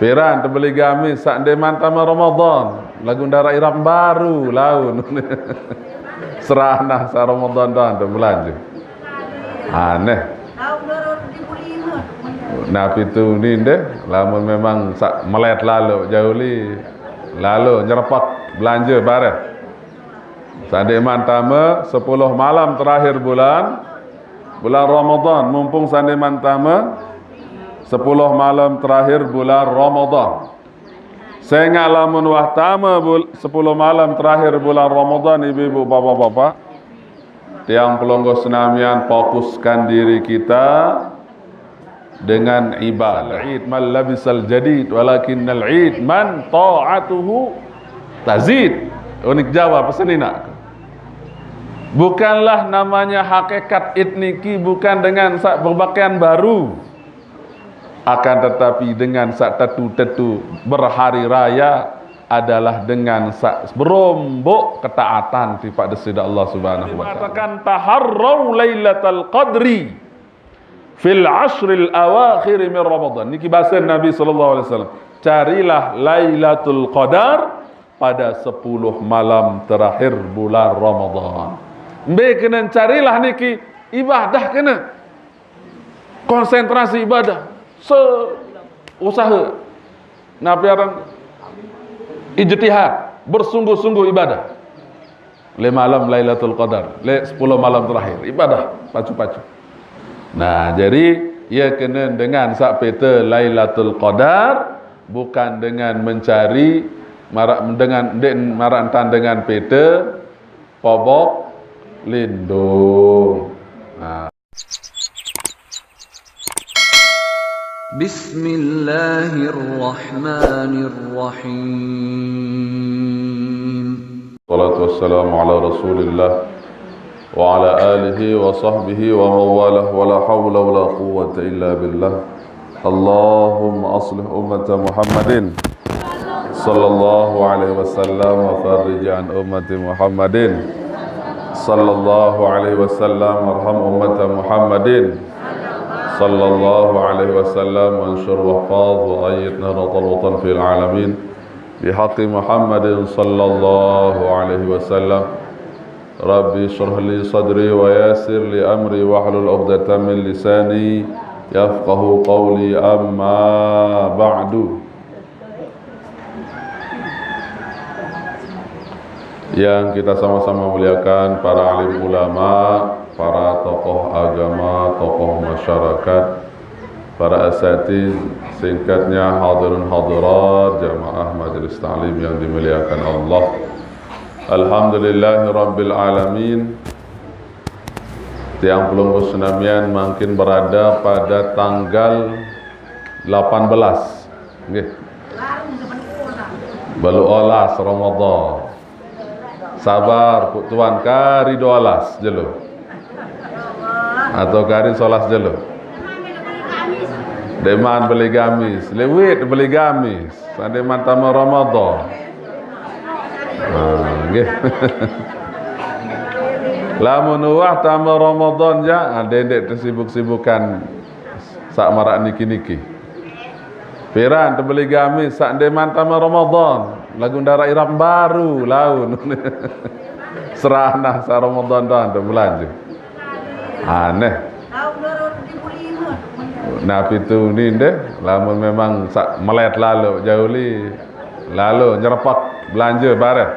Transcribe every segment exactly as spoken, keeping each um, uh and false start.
Piran tebeli gamis saq ndeqman tame Ramadan, laguq ndaraq irap baru laun. Seranah saq Ramadan doang tebelanje. Aneh. Napi tu ni ndeh, lamun memang saq melet lalo jauh li, lalo nyerepek belanje bareh. Saq ndeqman tame sepuluh malam terakhir bulan, bulan Ramadan, mumpung saq ndeqman tame sepuluh malam terakhir bulan Ramadan. Sengaq lamun wah tame bul-, sepuluh malam terakhir bulan Ramadan, ibu-ibu, bapak-bapak, tiang pelungguh senamian, fokuskan diri kita dengan ibadah. Al-Id man labisal jadid, walakinnal Id man ta'atuhu tazid. Unik Jawa pesen inaq. Bukanlah namanya hakikat Id niki bukan dengan saq berpakaian baru, akan tetapi dengan saq tetu-tetu berhari raya adalah dengan saq berombok ketaatan tipaq Deside Allah Subhanahu wa Ta'ala. Mengatakan, "Taharrau Lailatal Qadri fil ashril awakhir min Ramadan." Niki base Nabi sallallahu alaihi wasallam, "Carilah Lailatul Qadar pada sepuluh malam terakhir bulan Ramadan." Mbe kenen carilah niki? Ibadah kenen. Konsentrasi ibadah. Se-, usahe. Napi aran? Ijtihad. Bersungguh-sungguh ibadah. Le malam Lailatul Qadar, le sepuluh malam terakhir, ibadah pacu-pacu. Nah, jadi, ye kenen dengan saq pete Lailatul Qadar, bukan dengan mencari, maraq, dengan, ndeq maraq entan dengan pete pobok lindung. Nah. Bismillahirrahmanirrahim. Salatu wassalamu ala Rasulillah wa ala alihi wa sahbihi wa mawalah, wa la hawla wa la quwwata illa billah. Allahumma aslih ummata Muhammadin sallallahu alaihi wasallam wa farrij an ummati Muhammadin sallallahu alaihi wasallam, warham ummata Muhammadin sallallahu alaihi wasallam, wansur wahfaz wa ayyid Nahdlatal Watan fil alamin. Bihaqqi Muhammadin sallallahu alaihi wasallam. Rabbi shrah li sadri wa yassir li amri wahlul 'uqdatam min lisani yafqahu qawli, amma ba'du. Yang kita sama-sama muliakan, para alim ulama, para tokoh agama, tokoh masyarakat, para asatiz, singkatnya hadirin hadirat, jamaah majelis taklim yang dimuliakan Allah. Alhamdulillahirabbil alamin. Tiang pelungguh senamian mangkin berada pada tanggal delapan belas. Nggih. Baluq olas Ramadan. Sabar, Puk Tuan, kari due olas jelo. Atau kari solas jelo. Ndeqman beli gamis, lewit beli gamis. Saq ndeqman tame Ramadan. Nah, nggih. Lamun uwah tame Ramadan, jaq, ah, dendeq tesibuk-sibukan saq maraq niki-niki. Piran tebeli gamis saq ndeqman tame Ramadan, laguq ndaraq irap baru laun. Seranah saq Ramadan doang tebelanje. Aneh. Napi tu ni ndeh, lamun memang saq melet lalo jauh li, lalo nyerepek belanje bareh.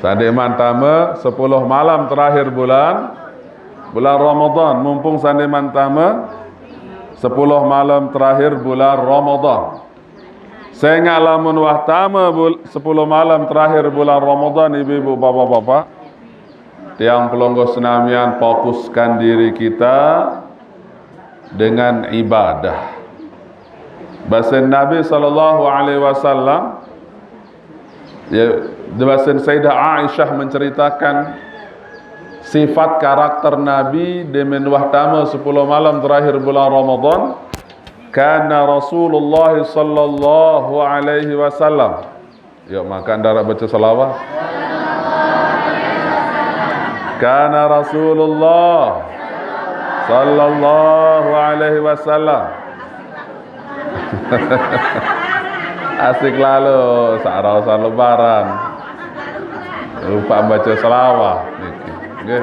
Saq ndeqman tame sepuluh malam terakhir bulan, bulan Ramadan, mumpung saq ndeqman tame sepuluh malam terakhir bulan Ramadan. Sengaq lamun wah tame bul-, sepuluh malam terakhir bulan Ramadan, ibu-ibu, bapak-bapak, tiang pelungguh senamian, fokuskan diri kita dengan ibadah. Base Nabi sallallahu alaihi wasallam, ya, base Sayyidah Aisyah menceritakan sifat karakter Nabi demen wah tame sepuluh malam terakhir bulan Ramadan. Kana Rasulullah sallallahu alaihi wasallam. Yuk, maka ndaraq baca selawat. Kana Rasulullah sallallahu alaihi wasallam. Asik lalu, sa'rausan lebaran. Lupa baca selawat niki. Nggih.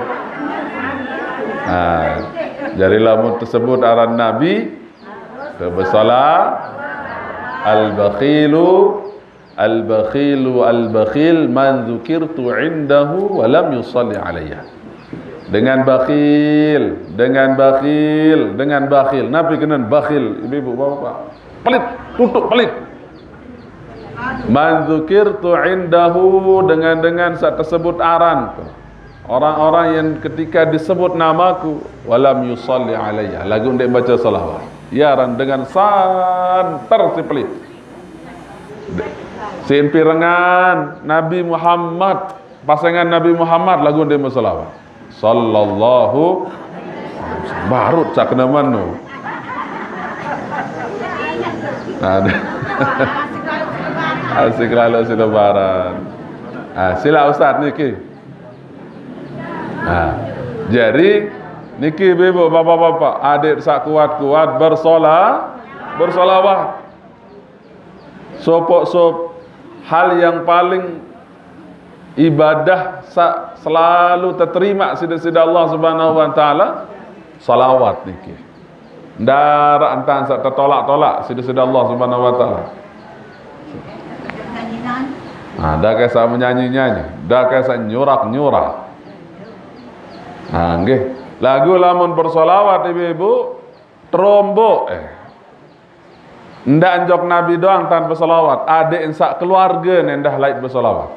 Nah, jadi lamun tersebut aran Nabi, ke bersala, al-bakhilu, al-bakhilu, al-bakhil man dzukirtu indahu wa lam yusalli alayya. Dengan bakhil, dengan bakhil, dengan bakhil. Nabi kenen bakhil, ibu-ibu, bapak-bapak. Pelit, tutup pelit. Man dzukirtu indahu, dengan-dengan saq tersebut aran. Orang-orang yang ketika disebut namaku, wa lam yusalli alayya, laguq ndeq baca selawat. Ya aran dengan santer si pelit. Si pirengan Nabi Muhammad, pasengan Nabi Muhammad, laguq ndeq beselawat. Sallallahu, baruq caq kene menu. Nah, asik lalu si lebaran. Ah, sila Ustaz niki. Nah, jadi niki ibu-ibu, bapak-bapak, adeq saq kuat-kuat bersola-, bersolawat. Sopoq sop hal yang paling ibadah saq selalu teterima siq Deside Allah Subhanahu wa Taala, selawat niki. Ndaraq entan saq tetolak-tolak siq Deside Allah Subhanahu wa Taala. Nah, dah kayak saq menyanyi-nyanyi, dah kayak saq nyurak-nyurak. Nah, nggih. Laguq lamun bersolawat, ibu-ibu, terombok, eh. Ndaq njok Nabi doang tan besolawat, adeq saq keluarge endah laeq besolawat.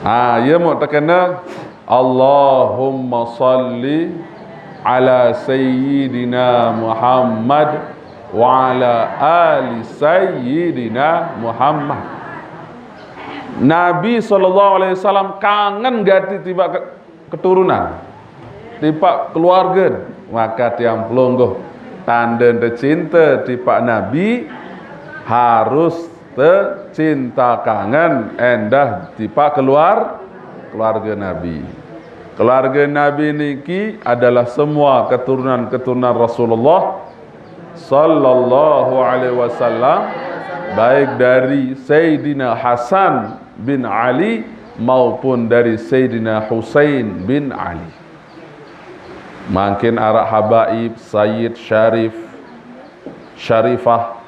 Ah, iye muq tekene, Allahumma salli ala sayyidina Muhammad wa ala ali sayyidina Muhammad. Nabi sallallahu alaihi wasallam kangen gati tipaq ke-, keturunan, tipaq keluarge. Maka tiang pelungguh, tande tecinte tipaq Nabi, harus tecinta kangen endah tipaq keluar-, keluarge Nabi. Keluarge Nabi niki adalah semua keturunan-keturunan Rasulullah sallallahu alaihi wasallam, baik dari Sayyidina Hasan bin Ali maupun dari Sayyidina Husain bin Ali. Mangkin araq habaib, sayyid, syarif, syarifah.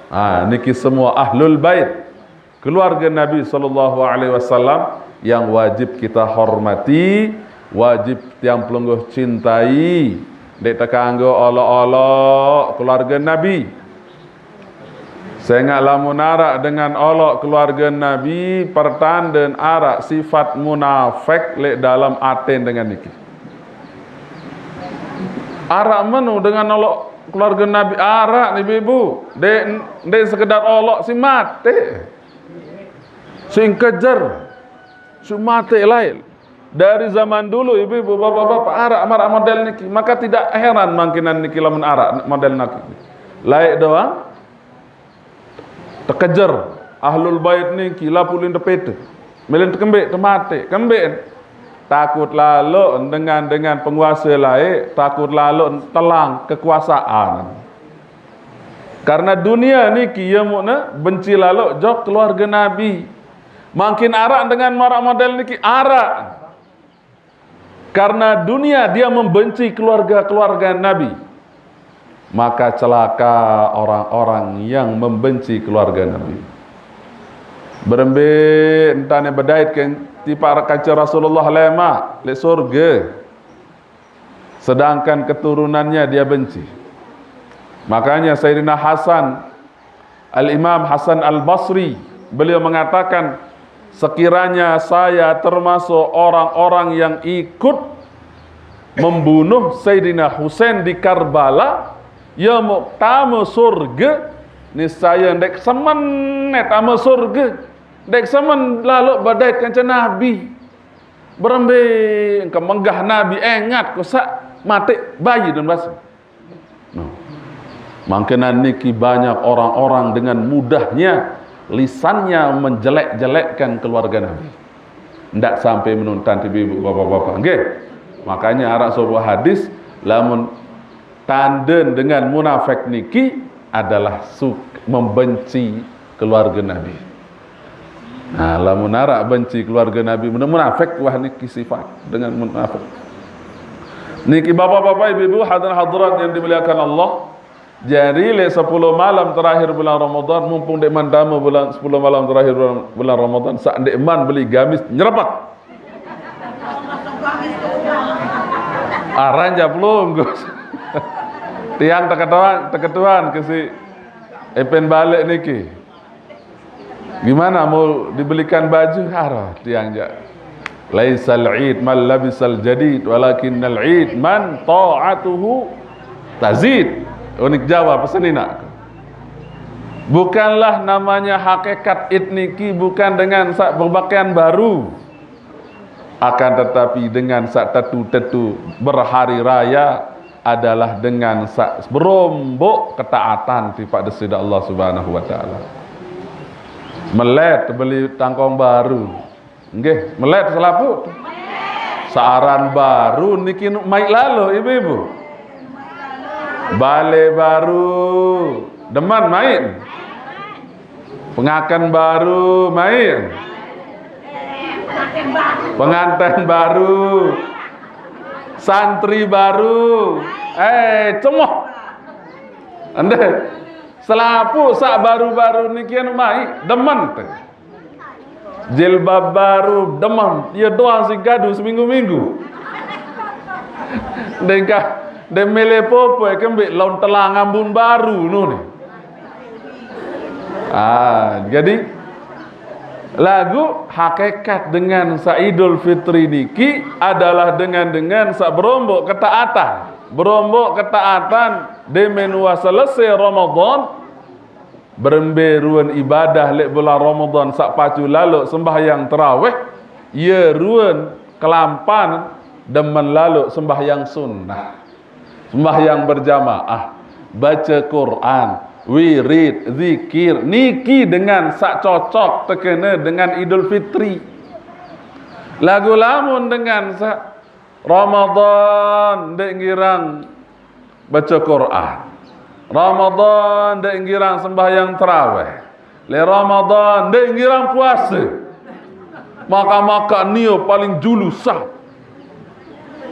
Ah, niki semua ahlul bait, keluarge Nabi sallallahu alaihi wasallam yang wajib kita hormati, wajib tiang pelungguh cintai. Ndeq tekanggo olok-olok keluarge Nabi. Sengaq lamun araq dengan olok keluarge Nabi, pertanden araq sifat munafik leq dalem aten dengan niki. Araq menu dengan olok keluarge Nabi, araq, ibu-ibu. Ndeq, ndeq sekedar olok, si mate. Sing kejer, si mate laeq. Dari zaman dulu, ibu-ibu, bapak-bapak, araq maraq model niki. Maka tidak heran mangkinan niki lamun araq model niki. Laeq doang tekejer, ahlul bait niki lapuq lin tepete. Mele tekembeq, temate, kembeq. Takut laloq dengan, dengan penguase laeq, takut laloq telang kekuasaan. Karena dunia niki, iye muqne benci laloq jok keluarge Nabi. Mangkin araq dengan maraq model niki, araq. Karena dunia dia membenci keluarga-keluarga Nabi, maka celaka orang-orang yang membenci keluarga Nabi. Berembe entane bedait keng tipaq kance Rasulullah lemaq leq surge. Sedangkan keturunannya dia benci. Makanya Sayyidina Hasan, Al-Imam Hasan Al-Basri, beliau mengatakan, "Sekiranya saya termasuk orang-orang yang ikut membunuh Sayyidina Husain di Karbala, ya muq tame surge, niscaya ndeq semen ne tame surge, ndeq semen laloq bedait kance Nabi." Berembe engke menggah Nabi engat ko saq mateq bayi dan base. Nah, mangkenan niki banyak orang-orang dengan mudahnya lisannya menjelek-jelekkan keluarga Nabi. Ndak sampai menuntan, ibu-ibu, bapak-bapak. Nggih. Makanya araq sebuah hadis, lamun tanden dengan munafik niki, adalah suk membenci keluarga Nabi. Nah, lamun arak benci keluarga Nabi, mun-, munafik, wah, niki sifat dengan munafik. Niki bapak-bapak, ibu-ibu, hadirin hadirat yang dimuliakan Allah. Jadi, lek sepuluh malam terakhir bulan Ramadan, mumpung dek mantamu bulan, sepuluh malam terakhir bulan, bulan Ramadan, sak dek man beli gamis nyerepet. Aran ja pelunggus. Tiang teketuan, teketuan ke si Epen balik niki. Gimana, mau dibelikan baju? Arah tiang ja. Laisal id man labisal jadid, walakinnal id man ta'atuhu tazid. Unik Jawa pesan ini nak. Bukanlah namanya hakikat id niki bukan dengan sak berpakaian baru. Akan tetapi dengan sak tetu-tetu berhari raya adalah dengan sak berombok ketaatan kepada Sida Allah Subhanahu wa taala. Melet beli tangkong baru. Nggih, melet selapuq. Searan baru niki nu maiq lalo, ibu-ibu. Bale baru, demen maiq. Pengaken baru, maiq. Penganten baru. Santri baru. Eh, cemoh. Andai selapuq saq baru-baru niki anu maiq, demen te. Jilbab baru, demen. Ye doang siq gaduh seminggu-minggu. Dengkah, de mele popo, kembeq laun telang ambun baru, nu ni. Ah, jadi, laguq hakikat dengan saq Idul Fitri niki adalah dengan-dengan saq berombok ketaatan. Berombok ketaatan demen wah selese Ramadan, berembe ruen ibadah leq bulan Ramadan saq pacu laloq sembahyang terawih, ye ruen kelampan demen laloq sembahyang sunnah. Sembahyang berjamaah, bace Quran, wirid, zikir, niki dengan saq cocok tekene dengan Idul Fitri. Laguq lamun dengan saq Ramadan ndeq ngirang bace Quran, Ramadan ndeq ngirang sembahyang terawih, leq Ramadan ndeq ngirang puase, maka-maka nie paling julu sah,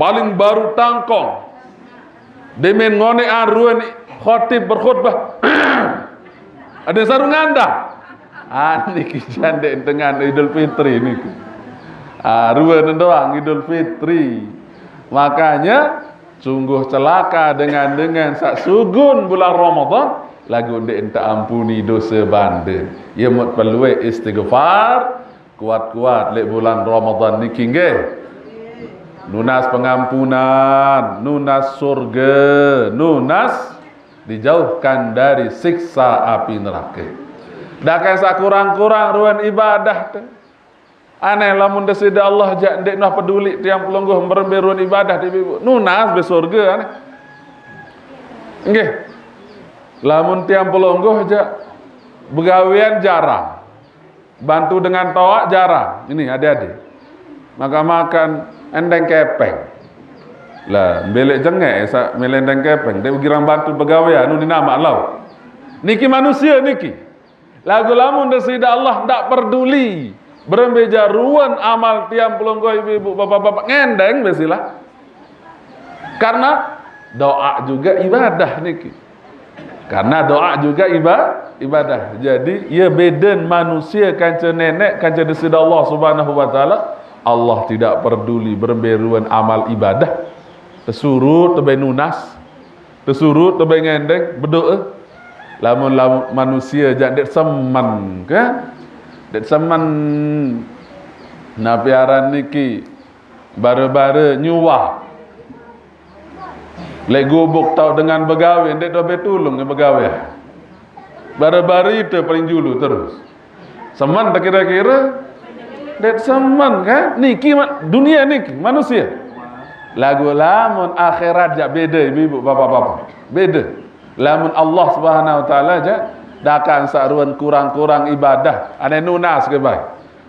paling baru tangkong. Demen ngoneq aruen khotib berkhutbah. Ade saru ngandah. Ah, niki jaq ndeq dengan Idul Fitri niki. Ah, ruen doang Idul Fitri. Makanya, sungguh celaka dengan-dengan saq sugun bulan Ramadan, laguq ndeq ente ampuni dose bande. Ye mut perlu istighfar, kuat-kuat leq bulan Ramadan niki nggih. Nunas pengampunan, nunas surge, nunas dijauhkan dari siksa api nerake. Dakaq saq kurang-kurang ruen ibadah te. Aneh lamun Deside Allah jaq ndeq nuah peduli tiang pelungguh merembe ruen ibadah te, Ibu. Nunas be surge, aneh. Nggih. Lamun tiang pelungguh jaq begawean jarang. Bantu dengan toaq jarang. Ini ade-ade. Makan-makan endeng kepeng. Lah, mbe leq jengek saq mele endeng kepeng, ndeq girang bantu begawean, anu ni namaq lau. Niki manusie niki. Laguq lamun Deside Allah ndaq peduli, berembe jaq ruen amal tiang pelungguh, ibu-ibu, bapak-bapak, ngendeng be silah. Karena doa juga ibadah niki. Karena doa juga iba-, ibadah. Jadi, ye beden manusie kance Neneq, kance Deside Allah Subhanahu wa Ta'ala. Allah tidak peduli berembe ruen amal ibadah. Tesuruq tebe nunas. Tesuruq tebe ngendeng, bedoe. Lamun, lamun manusie jaq ndeq semen, kan? Ndeq semen. Napi aran niki? Bare-bare nyuwah. Leq gubuk tao dengan begawe, ndeq dobe tulung begawe. Bare-bare ite paling julu terus. Semen tak kira-kira? Ndeq semen, kan? Niki ma-, dunie niki, manusie. Laguq lamun akhirat jaq bede, ibu-ibu, bapak-bapak. Bede. Lamun Allah Subhanahu wa Ta'ala jaq, dakaq saq ruen kurang-kurang ibadah, ane nunas ke bae.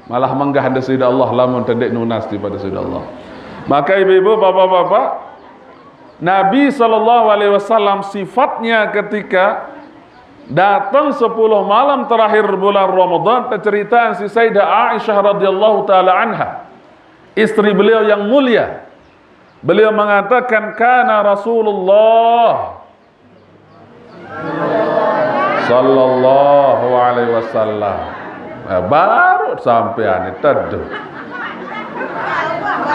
Malah menggah Deside Allah lamun te ndeq nunas tipaq Deside Allah. Maka ibu-ibu, bapak-bapak, Nabi sallallahu alaihi wasallam sifatnya ketika Datang sepuluh malam terakhir bulan Ramadan, tercerita si Sayyidah Aisyah radhiyallahu taala anha, istri beliau yang mulia. Beliau mengatakan, "Kana Rasulullah sallallahu alaihi wasallam." Eh, baru sampean ni teduh.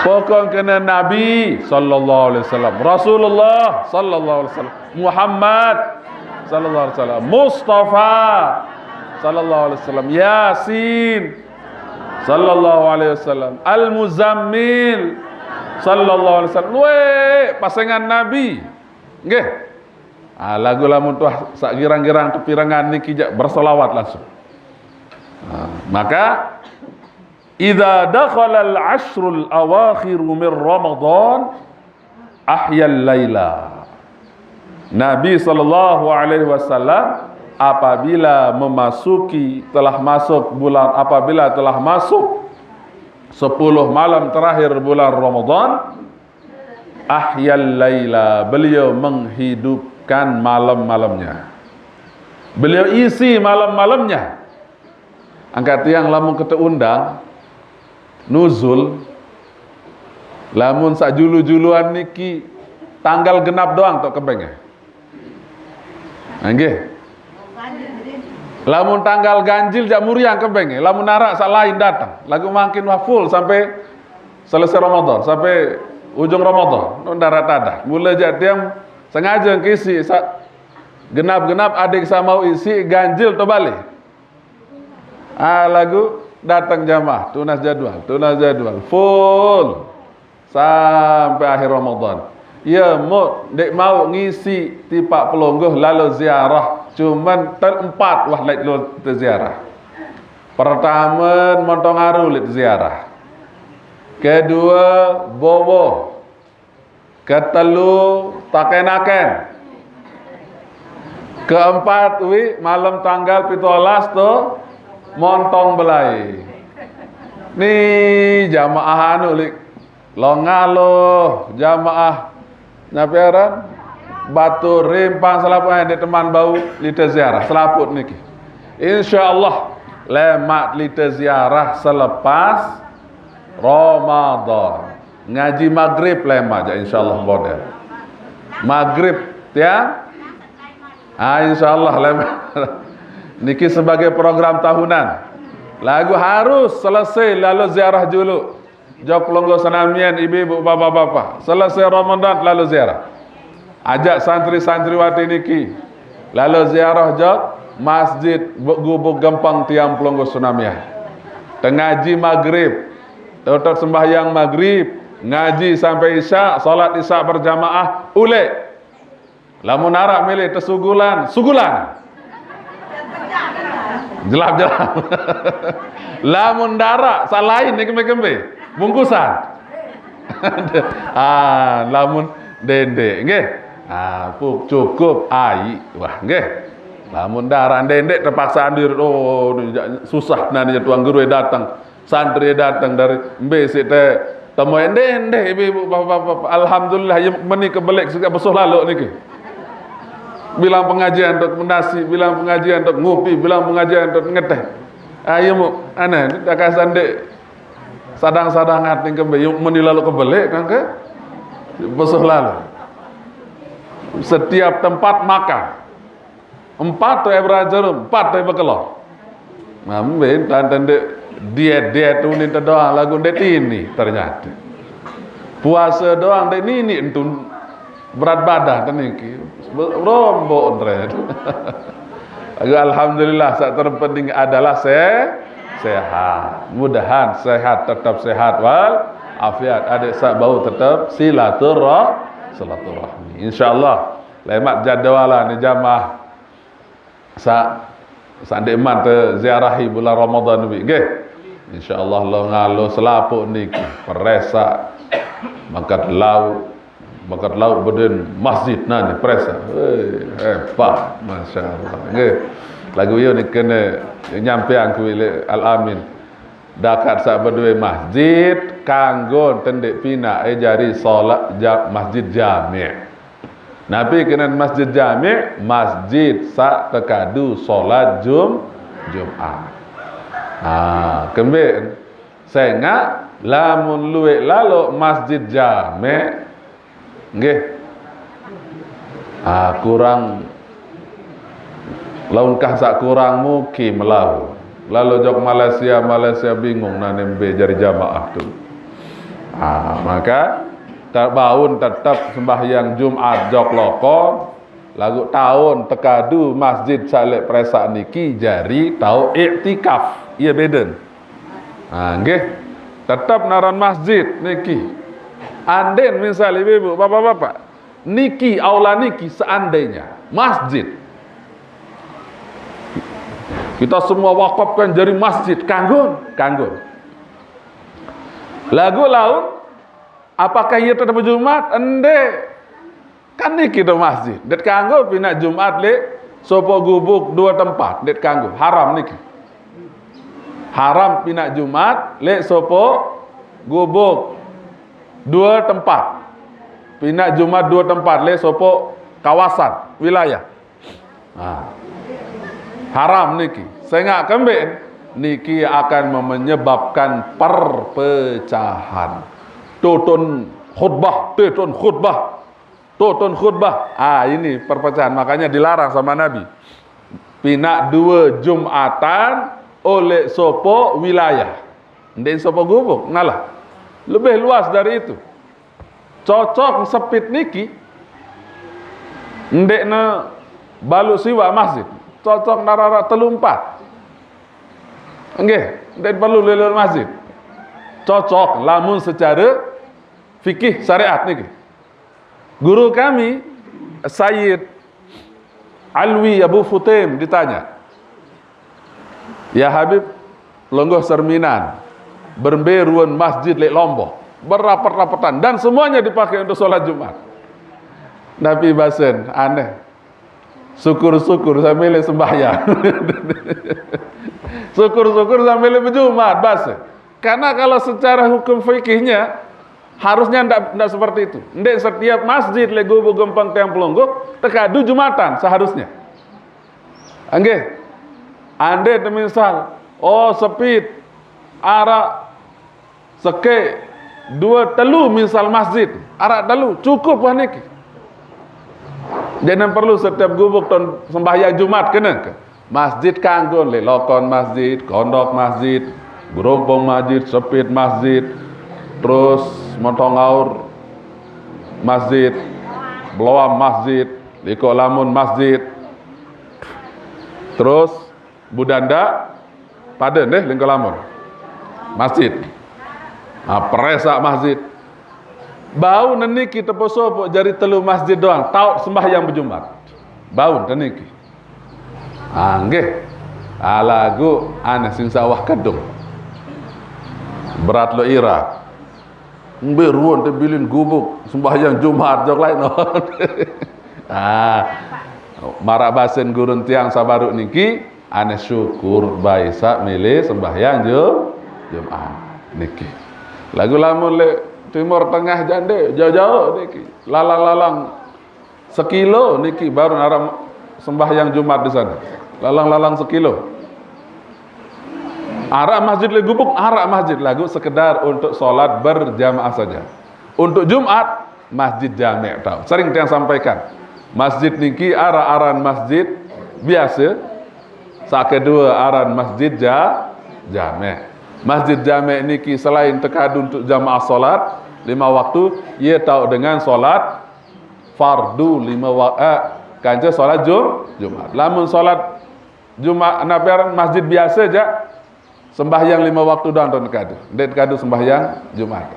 Pokok kena Nabi sallallahu alaihi wasallam, Rasulullah sallallahu alaihi wasallam, Muhammad sallallahu alaihi wasallam, Mustafa sallallahu alaihi wasallam, Yasin sallallahu alaihi wasallam, Al-Muzammil sallallahu alaihi wasallam. Luwih pasengan Nabi. Nggih. Ah, lagu lamun tuah sak girang-girang tepirengan niki jak berselawat langsung. Ah, maka idza dakhalal asyrul awakhiru min Ramadan ahyal laila. Nabi sallallahu alaihi wasallam apabila memasuki, telah masuk bulan, apabila telah masuk sepuluh malam terakhir bulan Ramadan, ahyal laila, beliau menghidupkan malam-malamnya. Beliau isi malam-malamnya. Angkat tiang lamun kita undang nuzul, lamun sak julu-juluan niki tanggal genap doang tok kebeng. Nggih. Lamun tanggal ganjil jak muriang kebeng, lamun narak sak lain datang. Lagu makin wah full sampai selesai Ramadan, sampai ujung Ramadan. Nun darat ada. Mula jak tiang sengaja kisi sak genap-genap adik sama isi ganjil to balik. Ah, lagu datang jamaah, tunas jadwal, tunas jadwal, full sampai akhir Ramadan. Ya, mu dek mau ngisi tipak pelungguh lalu ziarah, cuman ter empat wah lek lu ziarah. Pertama, Montong Aru lek ziarah. Kedua, Bowo. Ketelu, Taken-Aken. Keempat, wi, malam tanggal pitulas tu, Montong Belai. Ni jamaah anu, lik. Long Ngaloh, jamaah. Napa aran? Batu Rimpang selaput, eh, di teman bau lita ziarah, selaput niki. Insya Allah, lemak lita ziarah selepas Ramadan. Ngaji maghrib lemak ja, insya Allah model. Maghrib, ya. Ah, insya Allah lemak. Niki sebagai program tahunan. Lagu harus selesai lalu ziarah dulu. Jok pelungguh senamian, ibu-ibu, bapak-bapak. Selesai Ramadan lalu ziarah. Ajak santri-santriwati niki. Lalu ziarah jok masjid bu-, gubuk gempang tiang pelungguh senamian. Tengaji maghrib. Tutup sembahyang maghrib. Ngaji sampai isya, salat isya berjamaah. Ulek. Lamun narak milih tesugulan, sugulan. Jelap-jelap. Lamun darak, salain ni kembe-kembe. Bungkusan. Ah, lamun dendek, nggih. Ah, pu-, cukup ai. Wah, nggih. Lamun darak dendek terpaksa andir, oh, susah nani tuang guru datang. Santri datang dari embe sik te temue, "Ndeh, ndeh, ibu-ibu, bapak-bapak. Alhamdulillah, ya meni kebelek sik besuh lalu niki. Bilang pengajian untuk nasi, bilang pengajian untuk ngopi, bilang pengajian untuk ngeteh. Ayo mu, aneh, dah kasan dek sadang-sadang ating kembe, yuk meni lalu kebelek kan ke? Besuh lalu. Setiap tempat makan." Empat tu ebra jarum, empat tu bekelor. Nah, mungkin tante dek diet-diet tu ni doang lagu dek ini ternyata. Puasa doang dek nini entun berat badan teniki. Rombok entret. Lagu alhamdulillah, sak terpenting adalah se sehat. Mudahan sehat, tetap sehat wal afiat. Adik sak bau tetap silaturah-, silaturahmi. Insyaallah. Lemak jadwalan ni jamaah. Sa, sa ndeman te ziarahi bulan Ramadan wi, nggih. Insyaallah lo ngalo selapuk niki, peresa, mangkat lau, mangkat lau beden masjid nani peresa. Hei, hebat, masyaallah, nggih. Lagu yo ni kena nyampeang ku ile Al Amin. Dakat sak bedue masjid, kanggo tendek pina e jari solat ja-, masjid jami'. Napi kenen masjid jami'? Masjid saq tekadu salat Jum-, Jumat. Ah, kembe? Sengaq lamun lueq lalo masjid jami', nggih. Ah, kurang, laun kah saq kurang mukim lalo. Lalo jok Malaysia, Malaysia bingung nane mbe jari jamaah tu. Ah, maka ta-, baun tetep sembahyang Jumat jok loko, laguq taun tekadu masjid saq leq peresaq niki jari tao iktikaf. Iya beden. Ha, nggih. Tetep naran masjid niki. Andin misal ibu-ibu, bapak-bapak, niki aula niki seandainya masjid, kita semua wakafkan jari masjid, kanggo, kanggo. Laguq laun, apakah iya tetep Jumat? Ndeq. Kan niki do masjid. Ndeq kanggo pinaq Jumat leq sopoq gubuk due tempat. Ndeq kanggo. Haram niki. Haram pinaq Jumat leq sopoq gubuk due tempat. Pinaq Jumat due tempat leq sopoq kawasan, wilayah. Nah, haram niki. Sengaq kembeq? Niki akan menyebabkan perpecahan. Tutun khutbah, tutun khutbah, tutun khutbah. Ah, ini perpecahan. Makanya dilarang sama Nabi. Pinaq due Jumatan oleh sopoq wilayah. Ndeq sopoq gubuk, ngalah. Lebih luas dari itu. Cocok sepit niki, ndeqne baluq siwaq masjid. Cocok narara telu empat. Nggih, ndeq perlu lelor masjid. Cocok lamun secara fikih syariat niki. Guru kami, Sayyid Alwi Abu Futim, ditanya, "Ya Habib, longgoh serminan, berembe ruen masjid leq Lombok, berrapet-rapetan, dan semuanya dipakai untuk sholat Jumat." Napi basen, aneh. Syukur-syukur sambil sembahyang. Syukur-syukur sambil berjumat, basen. Karena kalau secara hukum fikihnya, harusnya ndak, ndak seperti itu. Ndeq setiap masjid leq gubuk gempeng tiang pelungguh tekadu Jumatan seharusnya. Nggih. Andai misal, oh, sepit, araq sekeq, due, telu misal masjid, araq telu, cukup wah niki. Jangan perlu setiap gubuk ton sembahyang Jumat kene. Masjid kanggo leq Lokon masjid, Kondok masjid, Gerompong masjid, Sepit masjid, terus Montong Aur masjid, Beloam masjid, Likok Lamun masjid, terus Budanda pade deh Lingkok Lamun masjid. Nah, peresaq masjid. Bau neniki teposopoq jari telu masjid doang, taoq sembahyang bejumat. Bau neniki. Ah, nggih. Ah, laguq aneh sing sawah kedung. Berat lo ira. Mbe ruan te bilin gubuk sembahyang Jumat jok lain. Ah, maraq basen gurun tiang sabaruq niki, aneh syukur bae saq mele sembahyang Ju-, Jumat niki. Laguq lamun leq Timur Tengah jande, jauh-jauh niki. Lalang-lalang sekilo niki baru araq sembahyang Jumat di sana. Lalang-lalang sekilo. Araq masjid leq gubuk, araq masjid, laguq sekedar untuk sholat berjamaah saja. Untuk Jumat, masjid jami' tao. Sering tiang sampaikan. Masjid niki araq aran masjid biase, saq kedue aran masjid ja-, jami'. Masjid jami' niki selain tekadu untuk jamaah sholat lima waktu, ye tao dengan sholat fardu lima wa-, eh, kance sholat Jum-, Jumat. Lamun sholat Jumat, napi aran, masjid biase jaq, sembahyang lima waktu doang ton kadu. Ndeq kadu sembahyang Jumat.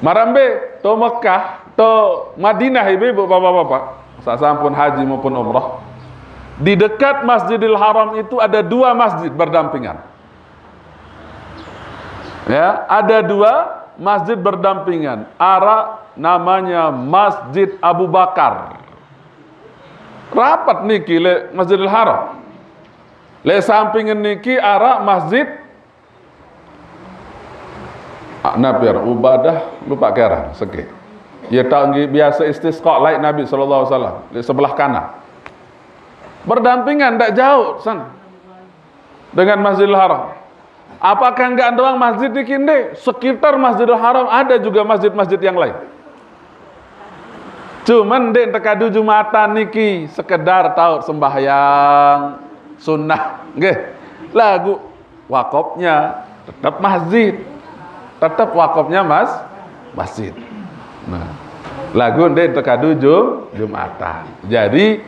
Maraq mbe, to Mekah, to Madinah, ibu-ibu, bapak-bapak, saq sampun haji maupun umrah. Di dekat Masjidil Haram itu ada dua masjid berdampingan. Ya, ada dua masjid berdampingan. Araq namanya Masjid Abu Bakar. Rapet niki leq Masjidil Haram. Leq sampingen niki araq masjid, ah, napi aran, Ubadah, lupaq ke aran, sekeq. Ya tak nggih biasa istisqa laik Nabi sallallahu alaihi wasallam di sebelah kanan. Berdampingan, ndak jauh sana dengan Masjidil Haram. Apakah enggak doang masjid niki? Nggih, sekitar Masjidil Haram ada juga masjid-masjid yang lain. Cuman nggih tekadu Jumatan niki sekedar taut sembahyang sunnah. Nggih. Lagu wakopnya tetap masjid. Tetap wakopnya mas masjid. Nah, lagu nggih tekadu Jum-, Jumatan. Jadi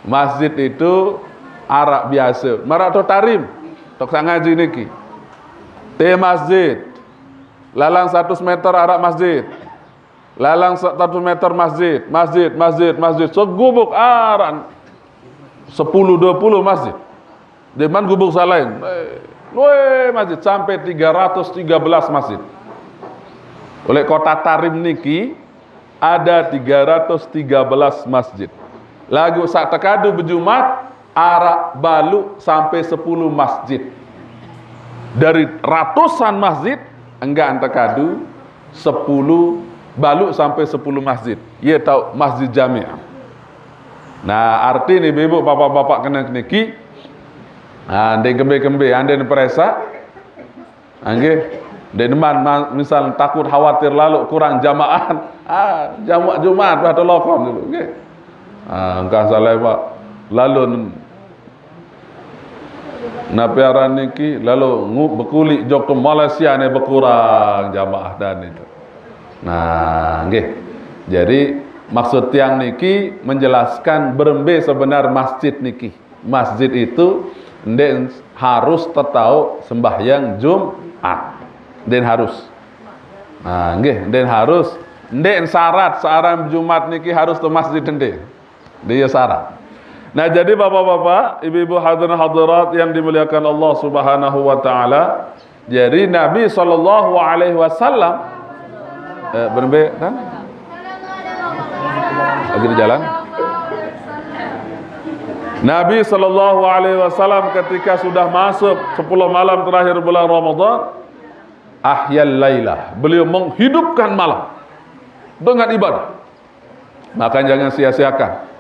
masjid itu arak biasa. Marak to tarim. Tok sangaji niki. Te masjid. Lalang seratus meter arak masjid. Lalang seratus meter masjid, masjid, masjid, masjid. Segubuk aran sepuluh dua puluh masjid. Di man gubuk salain. Eh, weh, masjid sampai tiga ratus tiga belas masjid. Oleh kota Tarim niki ada tiga ratus tiga belas masjid. Lagu sak tekadu bejumat arak balu sampai sepuluh masjid. Dari ratusan masjid, enggak tekadu sepuluh, balu sampai sepuluh masjid. Ye tahu masjid jamiah. Nah, arti ni ibu bapak-bapak kena niki. Nah, andai kembe-kembe, andai peresa. Anggih, dek deman ma-, misal takut khawatir lalu kurang jamaah. Ah, jamaah Jumat bah telokon dulu, nggih. Ah, engkah salah pak. Lalu n-, napi aran niki lalu ngu-, bekulik jok tu Malaysia ni bekurang jamaah dan itu. Nah, nggih. Jadi maksud tiang niki menjelaskan berembe sebenar masjid niki. Masjid itu ndak harus tetau sembahyang Jumat. Ndak harus. Nah, nggih, ndak harus. Ndak syarat searan Jumat niki harus ke masjid ndak. Dia syarat. Nah, jadi bapak-bapak, ibu-ibu hadirin hadirat yang dimuliakan Allah Subhanahu wa taala, jadi Nabi sallallahu alaihi wasallam, eh, berembe kan? Lagi di jalan. Nabi sallallahu alaihi wasallam ketika sudah masuk sepuluh malam terakhir bulan Ramadan, ahyal lailah, beliau menghidupkan malam dengan ibadah. Maka jangan sia-siakan.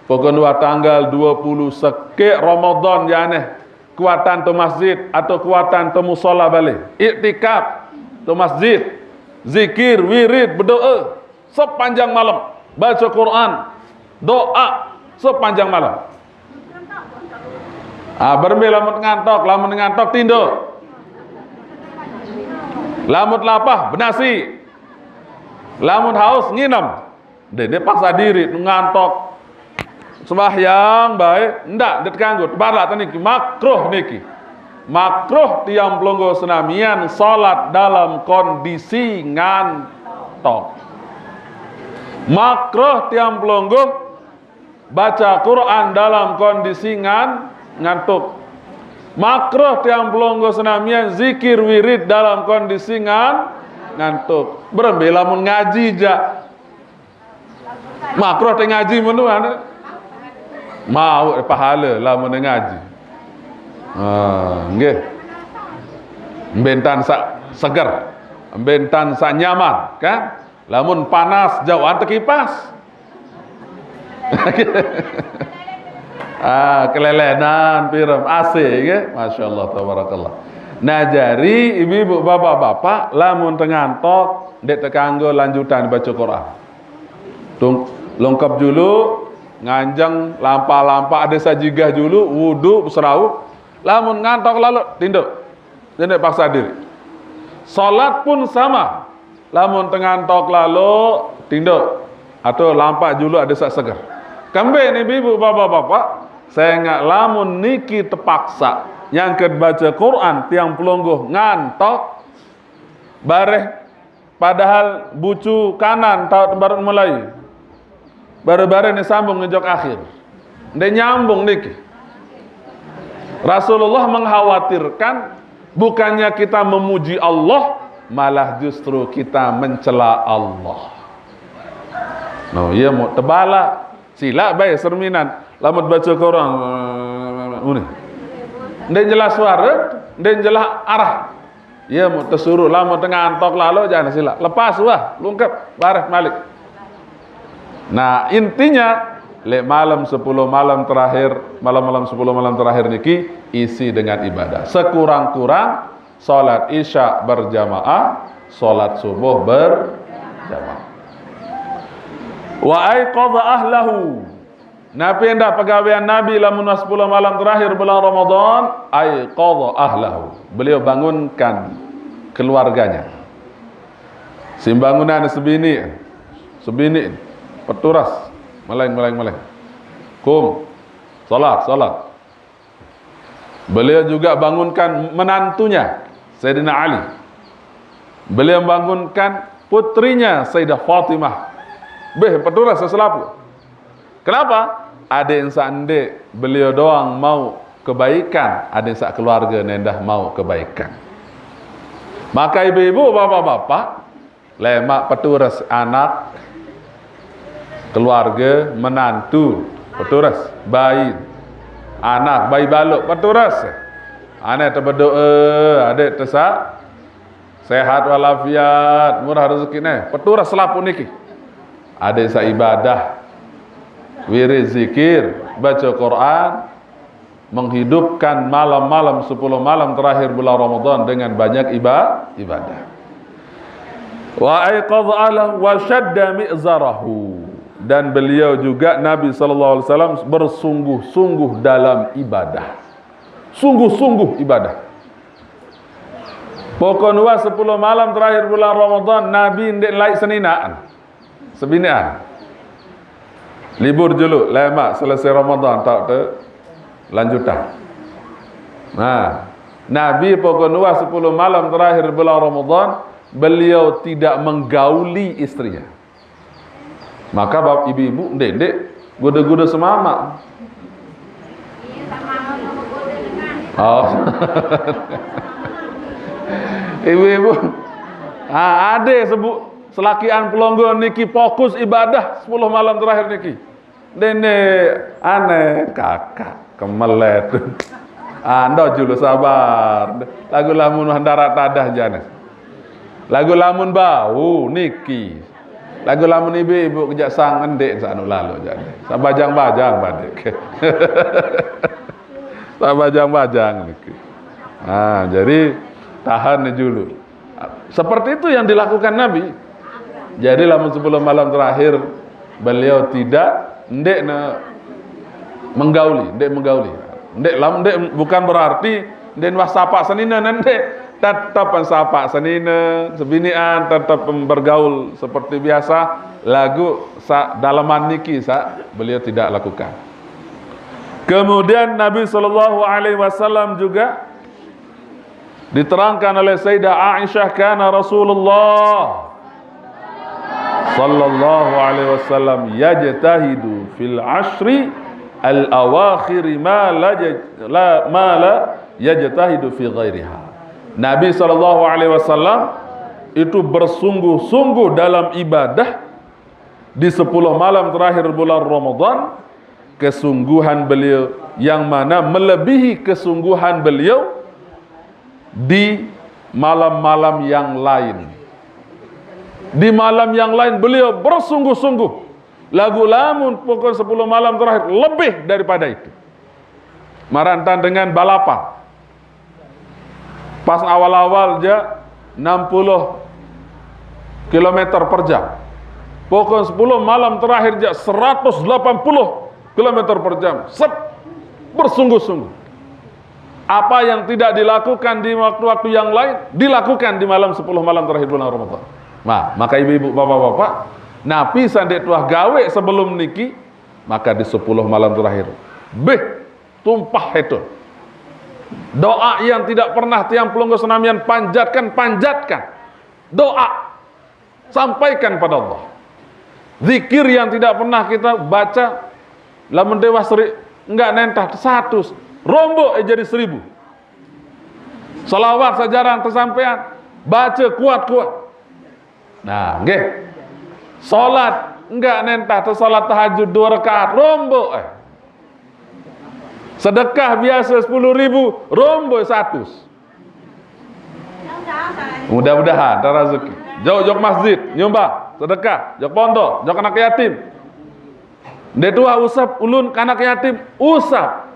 Pokok dua tanggal dua puluh sekek Ramadan ya aneh. Kuatan tu masjid atau kuatan tu musola balik. Iktikaf tu masjid. Zikir, wirid, berdoa sepanjang malam. Baca Quran, doa sepanjang malam. Ah, berembe lamun ngantok, lamun ngantok tinduk. Lamun lapah, benasi. Lamun haus, nginem. Dene paksa diri ngantok. Sembahyang baik, ndak, ndak kanggo. Barak niki, makruh niki. Makruh tiang pelungguh senamian salat dalam kondisi ngantok. Makruh tiang pelungguh baca Quran dalam kondisi ngan-, ngantuk. Makruh tiang pelungguh senamian zikir wirid dalam kondisi ngan-, ngantuk. Berembe lamun ngaji ja. Makruh te ngaji mun tu, anu. Mau pahala lamun ngaji. Ha, nggih. Mbentan sak seger. Mbentan sak nyaman, kan? Lamun panas jauhan tekipas. Ah, kelelenan pirem A C nggih. Masyaallah tabarakallah. Nah, jari ibu-ibu bapak-bapak lamun tengantok ndak tekanggo lanjutan baca Quran. Tung, lengkap julu, nganjeng lampa-lampa ada sajigah julu, wudu, seraup. Lamun ngantok lalu tinduk. Ndak paksa diri. Salat pun sama. Lamun tengantok lalu tinduk atau lampa julu ada sak seger. Kembe ni ibu bapak-bapak, sengak lamun niki tepaksa nyangket baca Quran tiang pelungguh ngantok bareh padahal bucu kanan taut baru mulai. Baru-baru ni sambung ngejok akhir. Ndak nyambung niki. Rasulullah mengkhawatirkan bukannya kita memuji Allah, malah justru kita mencela Allah. No, iya mau tebala. Sila bae serminan. Lamun baca Quran. Uni. Ndak jelas suara, ndak jelas arah. Iya mau tesuruh, lamun tengantok lalu jangan sila. Lepas wah, lungkep, bareh malik. Nah, intinya, lek malam sepuluh malam terakhir, malam-malam sepuluh malam terakhir niki isi dengan ibadah. Sekurang-kurang salat Isya berjamaah, salat subuh berjamaah. Wa aiqadha ahlahu. Napi endah pegawean Nabi lamun sepuluh malam terakhir bulan Ramadan? Aiqadha ahlahu. Beliau bangunkan keluarganya. Sim bangunan sebini, sebini, peturas, meleng, meleng, meleng. Kum, salat, salat. Beliau juga bangunkan menantunya, Sayyidina Ali. Beliau bangunkan putrinya, Sayyidah Fatimah. Beh, peturas seselapu. Kenapa? Adik sa'nde beliau doang mau kebaikan, adik sa keluarga nendah mau kebaikan. Maka ibu-ibu, bapak-bapak, lemak peturas anak, keluarga, menantu, peturas, bayi, anak, bayi balok, peturas. Anak terbedoa, adik tesak, sehat walafiat, murah rezeki neh. Peturas selapu niki. Adik sa ibadah, wirid zikir, baca Quran, menghidupkan malam-malam sepuluh malam terakhir bulan Ramadan dengan banyak iba-, ibadah. Wa aiqadha ahlahu wa syadda mi'zarahu. Dan beliau juga, Nabi sallallahu alaihi wasallam, bersungguh-sungguh dalam ibadah. Sungguh-sungguh ibadah. Pokon wa sepuluh malam terakhir bulan Ramadan, Nabi ndeq laik seninaan. Sebinian. Libur julu, lemak selesai Ramadan, tak te lanjutan. Nah, Nabi pokon wa sepuluh malam terakhir bulan Ramadan, beliau tidak menggauli istrinya. Maka bab ibu-ibu, ndeq-ndeq, goda-goda semama. Oh. Ibu-ibu. Ah, ade sebut selakian pelonggo niki fokus ibadah sepuluh malam terakhir niki. Dene aneh, kakak, kemelet. Ando julu sabar. Lagu lamun darat tadah jane. Lagu lamun bau niki. Lagu lamun ibu-ibu kejak sang ngendik sanu lalu jane. Sabajang-bajang badik. Sabajang-bajang niki. Nah, jadi tahan ni julu. Seperti itu yang dilakukan Nabi. Jadi lamun sepuluh malam terakhir beliau tidak, ndeq ne menggauli, ndeq menggauli. Ndeq lam, ndeq, bukan berarti ndeq wah sapa senine, ndeq. Tetep sapa senine, sebinian, tetep bergaul seperti biasa. Lagu sa daleman niki sa beliau tidak lakukan. Kemudian Nabi sallallahu alaihi wasallam juga diterangkan oleh Sayyidah Aisyah, kana Rasulullah sallallahu alaihi wasallam yajtahidu fil ashri al-awakhir ma la yaj-, la, ma la yajtahidu fi ghairiha. Nabi sallallahu alaihi wasallam itu bersungguh-sungguh dalam ibadah di sepuluh malam terakhir bulan Ramadan, kesungguhan beliau yang mana melebihi kesungguhan beliau di malam-malam yang lain. Di malam yang lain beliau bersungguh-sungguh. Lagu lamun pokon sepuluh malam terakhir lebih daripada itu. Marantan dengan balapan. Pas awal-awal ja enam puluh kilometer per jam. Pokon sepuluh malam terakhir ja seratus delapan puluh kilometer per jam. Set. Bersungguh-sungguh. Apa yang tidak dilakukan di waktu-waktu yang lain, dilakukan di malam sepuluh malam terakhir bulan Ramadan. Nah, maka ibu-ibu, bapak-bapak, napi saq ndeq tuah gawe sebelum niki, maka di sepuluh malam terakhir, beh, tumpah itu. Doa yang tidak pernah tiang pelungguh senamian panjatkan, panjatkan. Doa. Sampaikan pada Allah. Zikir yang tidak pernah kita baca, lamun dewas seri, enggak nentah seratus, rombok, eh, jadi seribu. Salawat sejarang tersampaian, baca kuat-kuat. Nah, nggih. Salat enggak nentah, salat tahajud dua rakaat, rombok, eh. Sedekah biasa sepuluh ribu, rombok seratus. Mudah-mudahan ada rezeki. Jauh jok masjid, nyumbang, sedekah, jok pondok, jok anak yatim. Ndeq tuah usap ulun kanak yatim, usap.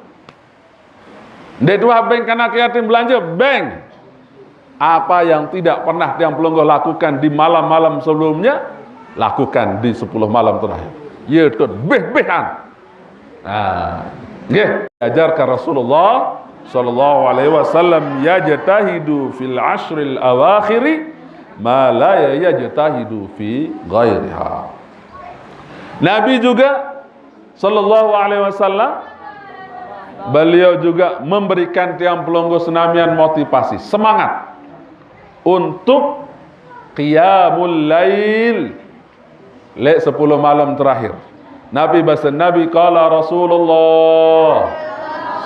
Ndeq tuah beng kanak yatim belanje, beng. Apa yang tidak pernah tiang pelungguh lakukan di malam-malam sebelumnya, lakukan di sepuluh malam terakhir. Ye tut beh-behan. Nah, nggih, diajarkan Rasulullah sallallahu alaihi wasallam, yajtahidu fil ashril awakhiri ma la yajtahidu fi ghairiha. Nabi juga sallallahu alaihi wasallam, beliau juga memberikan tiang pelungguh senamian motivasi, semangat untuk qiyamul lail leq sepuluh malam terakhir. Nabi base Nabi, qala Rasulullah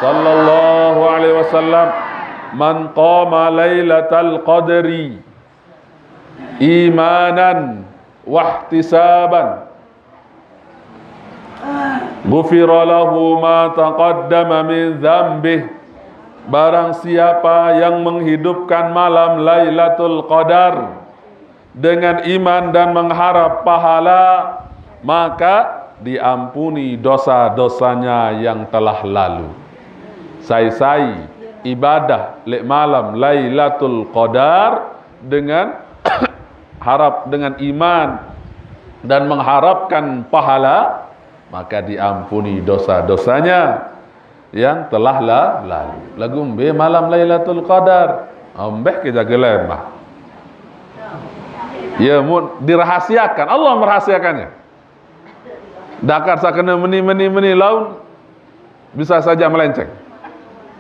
sallallahu alaihi wasallam, man qama lailatal qadri imanan wahtisaban ghufira lahu ma taqaddama min dzambih. Barang siapa yang menghidupkan malam Lailatul Qadar dengan iman dan mengharap pahala, maka diampuni dosa-dosanya yang telah lalu. Sai-sai ibadah leq malam Lailatul Qadar dengan harap, dengan iman dan mengharapkan pahala, maka diampuni dosa-dosanya yang telah la-, lalu. Laguq mbe malam Lailatul Qadar? Embeh ke jage lemah. Ya, mun dirahasiakan, Allah merahasiakannya. Dakar sakene meni, meni, meni laun bisa saja melenceng.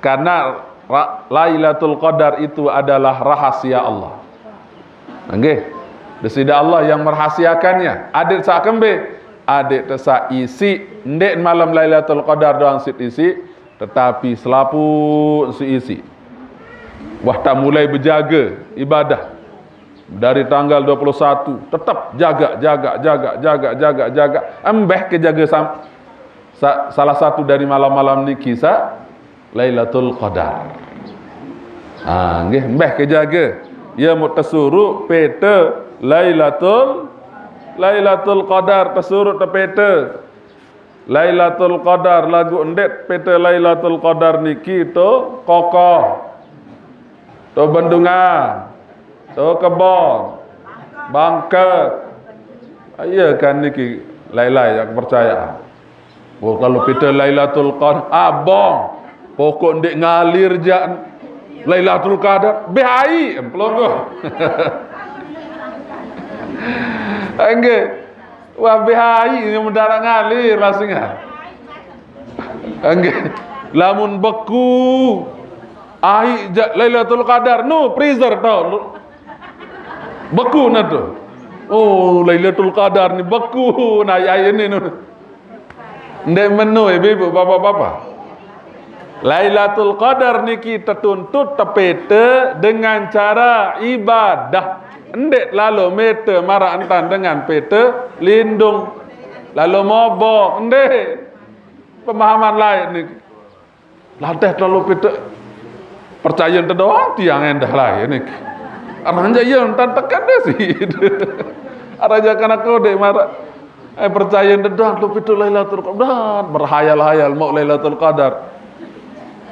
Karena ra-, Lailatul Qadar itu adalah rahasia Allah. Nggih. Deside Allah yang merahasiakannya. Adeq saq kembe? Adeq tesaq isiq, ndeq malam Lailatul Qadar doang siq isiq, tetapi selapuq siq isiq. Wah, tak mulai bejage ibadah. Dari tanggal dua puluh satu, tetep jaga, jaga, jaga, jaga, jaga, jaga. Embeh ke jage sam-, sa-, salah satu dari malam-malam niki saq Lailatul Qadar. Ha, nggih, embeh ke jage. Ye muq tesuruq pete Lailatul, Lailatul Qadar, tesuruq tepete. Lailatul Qadar, laguq ndeq pete Lailatul Qadar niki to kokoh, to bendungan, to kebon, bangket. Iya kan niki, lai-lai ya kepercayaan. Oh, kalau pete Lailatul Qadar, abong. Pokok ndeq ngalir jaq Lailatul Qadar, beh ai, em, pelongo. Enggih. Wah, beh ai, ini mendadak ngalir lasingan. Enggih. Lamun beku, ai jaq Lailatul Qadar, nu freezer tau. Beku nah tu. Oh, Lailatul Qadar ni beku, nah ai ini nu. Ndeq menu, ibu-ibu, bapak-bapak. Lailatul Qadar niki tetuntut tepete dengan cara ibadah. Ndeq lalo mete maraq entan dengan pete lindung. Lalo moboq, ndeq. Pemahaman lain niki. Latih terlalu pete. Percaye ente doang tiang endah lain niki. Araq jaq ye entan teken deh sih. Araq jaq kanak kodeq maraq. Eh, percaye ente doang, lu pitu Lailatul Qadar. Berhayal-hayal mau Lailatul Qadar.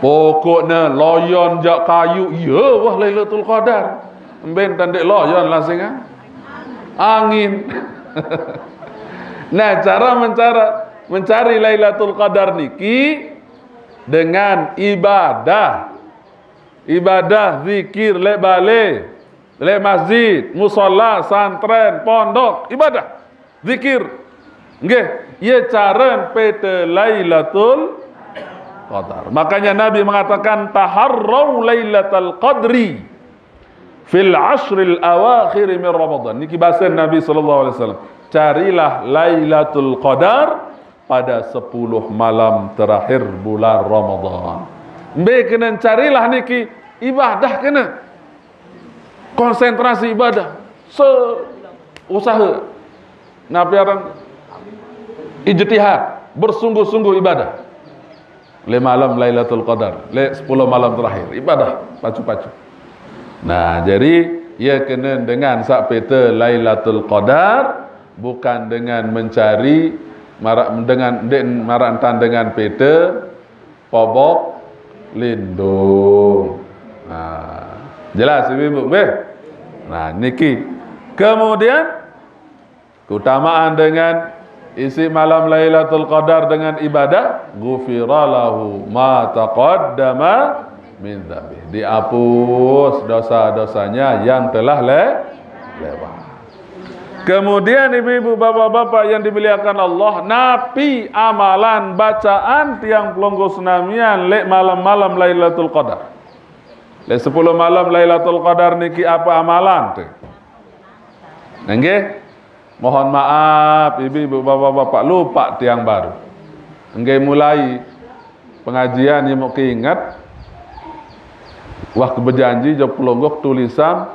Pokokne loyon jaq kayu, iya wah Lailatul Qadar. Embe entan ndeq loyon lasingan. Angin. Nah, cara mencara, mencari Lailatul Qadar niki dengan ibadah. Ibadah, zikir, leq bale, leq masjid, musala, santren, pondok, ibadah, zikir. Nggih, ye caren pete Lailatul Qadar. Makanya Nabi mengatakan, "Taharrau Lailatul Qadri fil ashril awakhir min Ramadan." Niki base Nabi sallallahu alaihi wasallam. Carilah Lailatul Qadar pada sepuluh malam terakhir bulan Ramadan. Mbe kenen carilah niki? Ibadah kenen. Konsentrasi ibadah. Se-, usahe. Napi aran? Ijtihad. Bersungguh-sungguh ibadah. Leq malam Lailatul Qadar. Leq sepuluh malam terakhir. Ibadah. Pacu-pacu. Nah, jadi, ye kenen dengan saq pete Lailatul Qadar, bukan dengan mencari Marak dengan, ndeq marak entan dengan pite, pobok lindung. Nah, jelas, Ibu-ibu, nggih? Nah, niki. Kemudian, keutamaan dengan isi malam Lailatul Qadar dengan ibadah, ghufira lahu ma taqaddama min dzambih. Dihapus dosa-dosanya yang telah le-, lewat. Kemudian, ibu-ibu, bapak-bapak yang dimuliakan Allah, napi amalan bacaan tiang pelungguh senamian leq malam-malam Lailatul Qadar? Leq sepuluh malam Lailatul Qadar niki ape amalan te? Nggih. Mohon maaf, ibu-ibu, bapak-bapak, lupaq tiang baruq. Nggih, mulai pengajian, ye mauq keinget. Wah, kebejanji jok pelungguh tulisan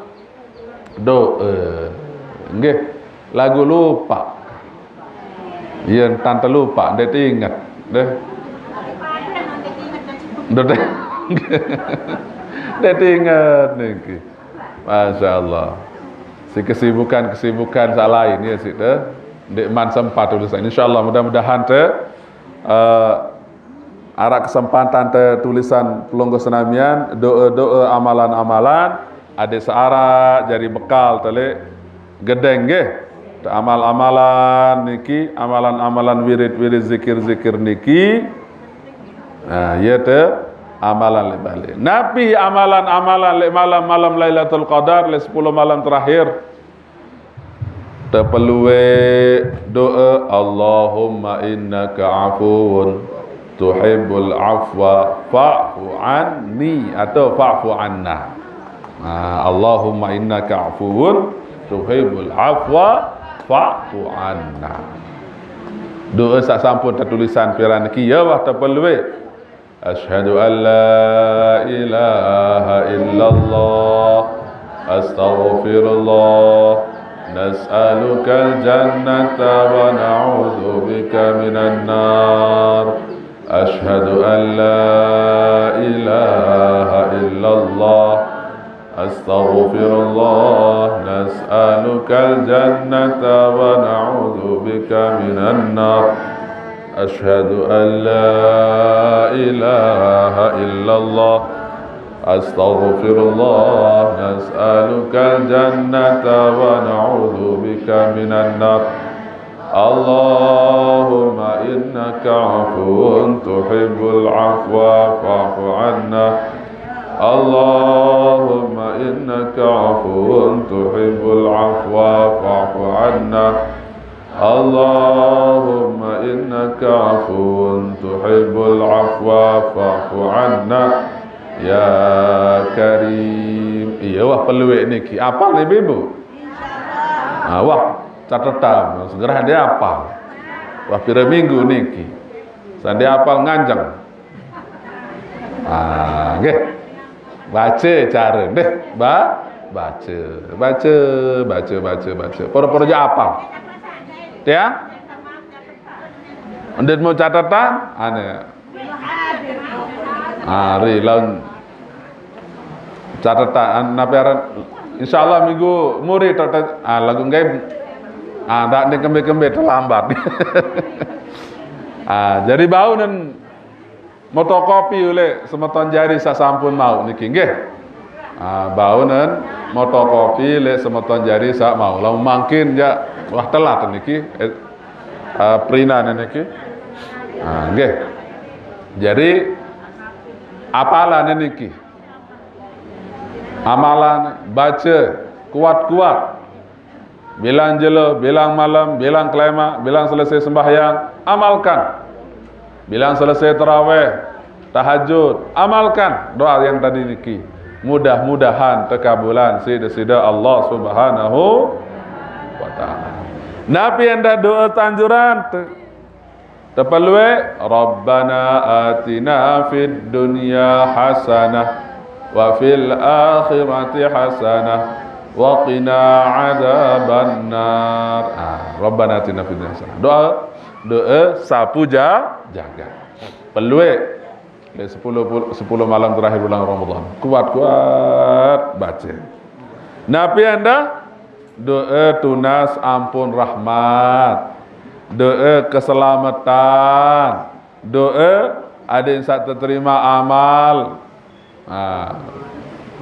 doe. Nggih, laguq lupaq. Ye, entan telupaq, ndeq teinget. Deh. Ndeq te-, ndeq teinget niki. Masya Allah. Si kesibukan-kesibukan saq lain, ye, siq te. Ndeqman sempat tulisan. Insya Allah, mudah-mudahan te, eh, araq kesempatan te tulisan pelungguh senamian, doe-doe, amalan-amalan, adeq saq araq jari bekal te leq gedeng, nggih. Te amal-amalan niki, amalan-amalan, wirid-wirid, zikir-zikir niki, nah, ye te amalan leq bale. Napi amalan-amalan leq malam-malam Lailatul Qadar, leq sepuluh malam terakhir? Tepelueq doe, "Allahumma innaka afuwun tuhibbul afwa fa'fu anni," atau "Fa'fu anna." Nah, "Allahumma innaka afuwun tuhibbul afwa fa'fu anna." Doe saq sampun tetulisan piran niki, ye wah tepelueq. Asyhadu an la ilaha illallah. Astaghfirullah. Nas'alukal jannata wa na'udzubika minan nar. Asyhadu an la ilaha illallah. Astaghfirullah. Nas'alukal jannata wa na'udzubika minan nar. Asyhadu an la ilaha illallah. Astaghfirullah. Nas'alukal jannata wa na'udzubika minan nar. Allahumma innaka afuwun tuhibbul afwa fa'fu anna. Allahumma innaka afuwun tuhibbul afwa fa'fu anna. Allahumma innaka afuwun tuhibbul afwa fa'fu anna, ya karim. Iya, wah, pelueq niki. Apal, ibu-ibu? Ah, wah, catetan. Segerah dia apal. Wah, pire minggu niki. Sande apal nganjeng. Ah, nggih. Bace care, nggih. Ba-, bace, bace, bace, bace, bace. Poro-poro jaq apal. Ya? Ndeq mauq catetan, ane. Ari laun catetan, napi aran? Insyaallah minggu muri tok te-, ah, laguq nggih. Ah, ndak ndeq kembe-kembe terlambat. Ah, jari bau nen motokopi uleq semeton jari saq sampun mauq niki, nggih. Ah, bau nen motokopi leq semeton jari saq mauq. Lamun mangkin jaq, wah, telat niki, eh, eh, perinan niki. Ah, nggih. Jari, apalan niki. Amalan, bace, kuat-kuat. Bilang jelo, bilang malem, bilang kelemaq, bilang selesai sembahyang, amalkan. Bilang selesai tarawih, tahajud, amalkan doa yang tadi niki. Mudah-mudahan tekabulan siq Deside Allah Subhanahu wa Ta'ala. Napi endah doe tanjuran te-, tepelueq, "Rabbana atina fid dunya hasanah wa fil akhirati hasanah wa qina adzabannar." Ah, "Rabbana atina fid dunya hasanah." Doa, doe sapu ja-, jagat. Pelueq. Leq sepuluh pul-, sepuluh malam terakhir bulan Ramadan. Kuat-kuat bace. Napi endah? Doe tunas ampun rahmat. Doa keselamatan. Doa aden saq teterima amal. Nah,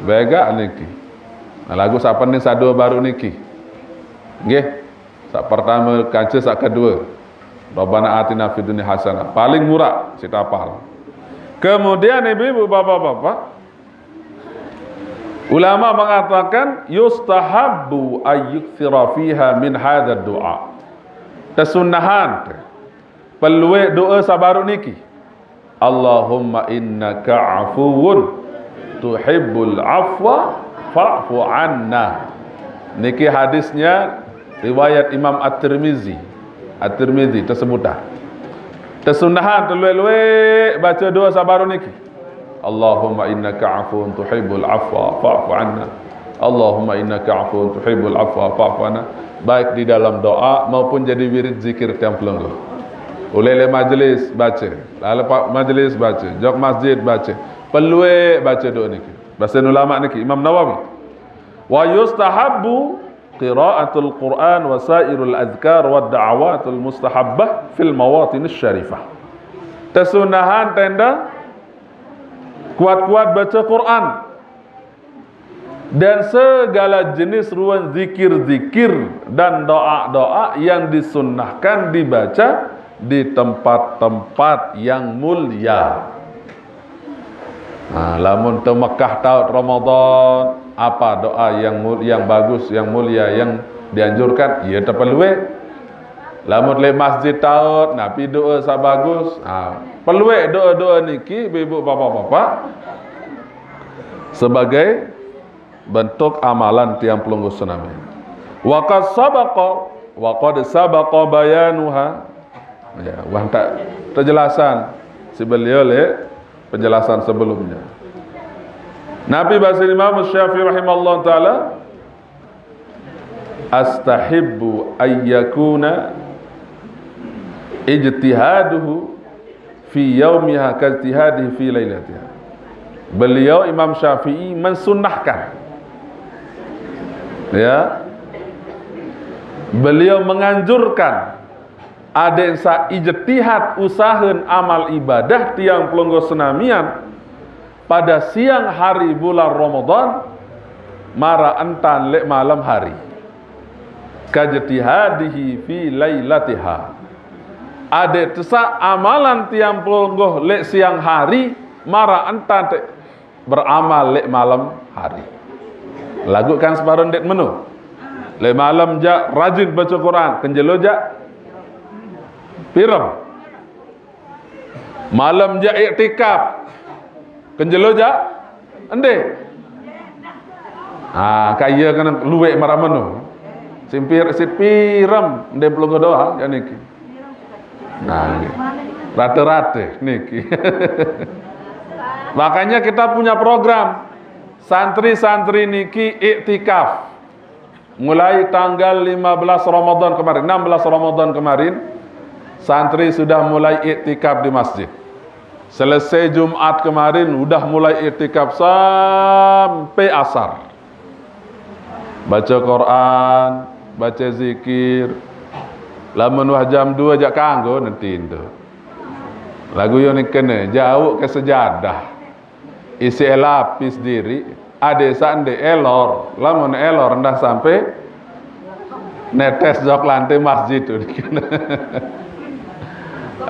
begaq niki. Nah, laguq saq penting saq due baruq niki. Nggih. Saq pertame kance saq kedue. Rabbana atina fid dunya hasanah. Paling murah, siq tapal. Kemudian ibu-ibu, bapak-bapak, ulama mengatakan yustahabbu ayyuktsira fiha min hadzal du'a. Tesunnahan perlueq doa saq baruq niki. Allahumma innaka afuwun tuhibbul afwa fa'fu anna. Niki hadisnya riwayat Imam At-Tirmizi. At-Tirmizi tesebutan. Tesunnahan telueq-lueq bace doa saq baruq niki. Allahumma innaka afuwun tuhibbul afwa fa'fu anna. Allahumma innaka afuwun tuhibbul afwa fa'fu anna. Baik di dalam doa maupun jadi wirid zikir tiang pelungguh. Ulih leq majelis bace, lalaq paq majelis bace, jok masjid bace. Perlueq bace doa niki. Base ulama niki, Imam Nawawi. Wa yustahabbu qiraatul Qur'an wa sairul adzkar wad da'awatul mustahabbah fil mawatinus syarifah. Tesunnahan tende kuat-kuat bace Qur'an dan segala jenis ruen zikir-zikir dan doa-doa yang disunnahkan dibaca di tempat-tempat yang mulia. Nah, lamun te Mekah taut Ramadan, apa doa yang mul-, yang bagus, yang mulia, yang dianjurkan? Ye teperlueq. Lamun leq masjid taut, napi doa saq bagus? Nah, perlueq doa-doa niki, ibu-ibu, bapak-bapak, sebagai bentuk amalan tiang pelungguh senamian. Wa qad sabaqa, wa qad sabaqa bayanuha. Ya, wah tak terjelasan si beliau leq penjelasan sebelumnya. Napi base Imam Syafi'i rahimahullah taala, astahibbu ayyakuna ijtihaduhu fi yaumiha kajtihadihi fi lailatiha. Beliau Imam Syafi'i mensunnahkan, ya, beliau menganjurkan adeq saq ijtihad usahen amal ibadah tiang pelungguh senamian pada siang hari bulan Ramadan, maraq entan leq malem hari. Kajtihadihi fi lailatiha. Adeq tesaq amalan tiang pelungguh leq siang hari, maraq entan te beramal leq malem hari. Laguq kan separo ndeq meno. Leq malem jaq rajin bace Quran, kenjelo jaq pirem. Malem jaq iktikaf. Kenjelo jaq? Ndeq. Ah, kaya kena lueq maraq meno. Simpir, sit pirem, ndeq pelungguh doang, ya niki. Nah, nggih. Rata-rata niki. Makanya kita punya program. Santri-santri niki iktikaf. Mulai tanggal lima belas Ramadan kemarin, enam belas Ramadan kemarin, santri sudah mulai iktikaf di masjid. Selesai Jumat kemarin, udah mulai iktikaf sampai asar. Baca Quran, baca zikir. Lamun wah jam due jaq kanggo nenti ndo. Laguq yo ni kene, jauq ke sejadah. Isiq elapis diriq, adeq saq ndeq elor, lamun elor endah sampe netes jok lante masjid tu.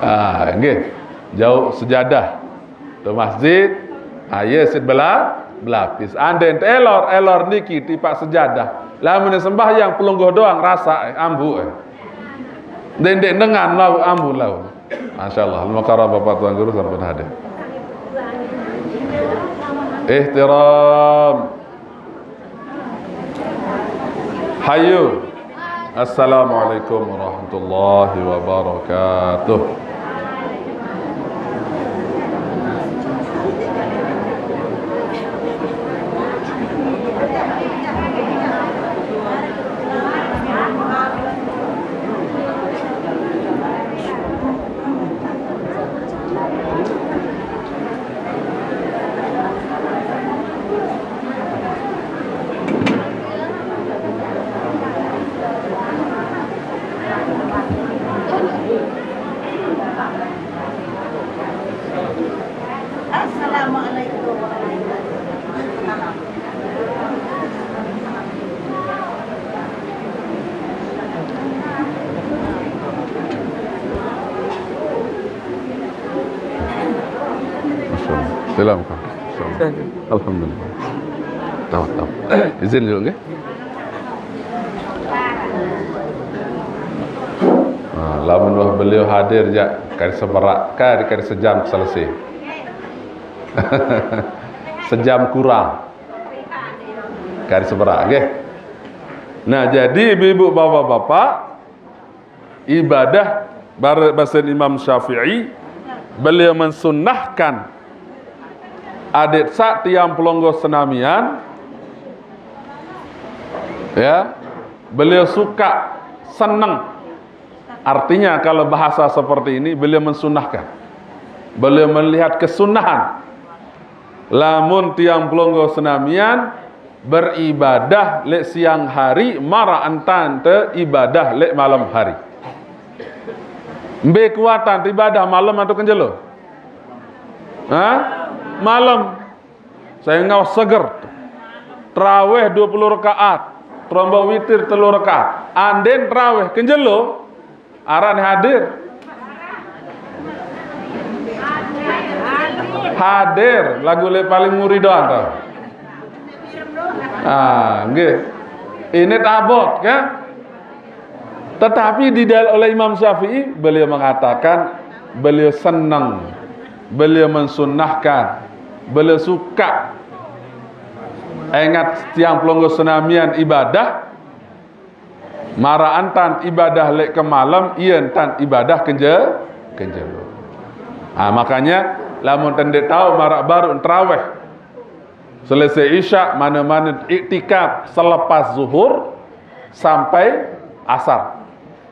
Ah, nggih. Jauq sejadah. Tu masjid, ah, ye sit bela-, belapis. Ande ente elor, elor niki tipaq sejadah. Lamun sembahyang pelungguh doang rasaq, eh, ambu, eh. Ndeq, ndeq dengan lau, ambu lau. Masyaallah, al-mukarram Bapak Tuan Guru sampun hadir. Ihtiram. Hayu. Assalamualaikum warahmatullahi wabarakatuh. Salam. Alhamdulillah. Tahu, tahu. Izin dulu, nggih. Nah, lamun wah beliau hadir ya, kari seberak, kari, kari sejam selesai. Sejam kurang. Kari seberak, nggih. Nah, jadi ibu-ibu, bapak-bapak, ibadah bar-, bahasa Imam Syafi'i, beliau mensunnahkan adik sak tiang pelonggo senamian, ya, beliau suka, senang. Artinya, kalau bahasa seperti ini, beliau mensunnahkan. Beliau melihat kesunahan. Lamun tiang pelonggo senamian beribadah lek siang hari, mara entan te ibadah lek malam hari. Mbe kuatan te ibadah malam atau kenjelo? Hah? Malam. Saya ngau seger. Terawih dua puluh rakaat, trombo witir telu rakaat. Anden terawih kenjelo, aran hadir. Hadir, lagu le paling muri doang tau. Ah, nggih. Ini tabot, kan? Tetapi di dal-, oleh Imam Syafi'i, beliau mengatakan beliau senang, beliau mensunnahkan, beliau suka. Ingat tiang pelonggo senamian ibadah, mara entan ibadah lek ke malam, iya entan ibadah kenje-, kenjelo. Ah, makanya lamun tende tahu mara baru terawih. Selesai Isya, mana-mana iktikaf selepas zuhur sampai asar.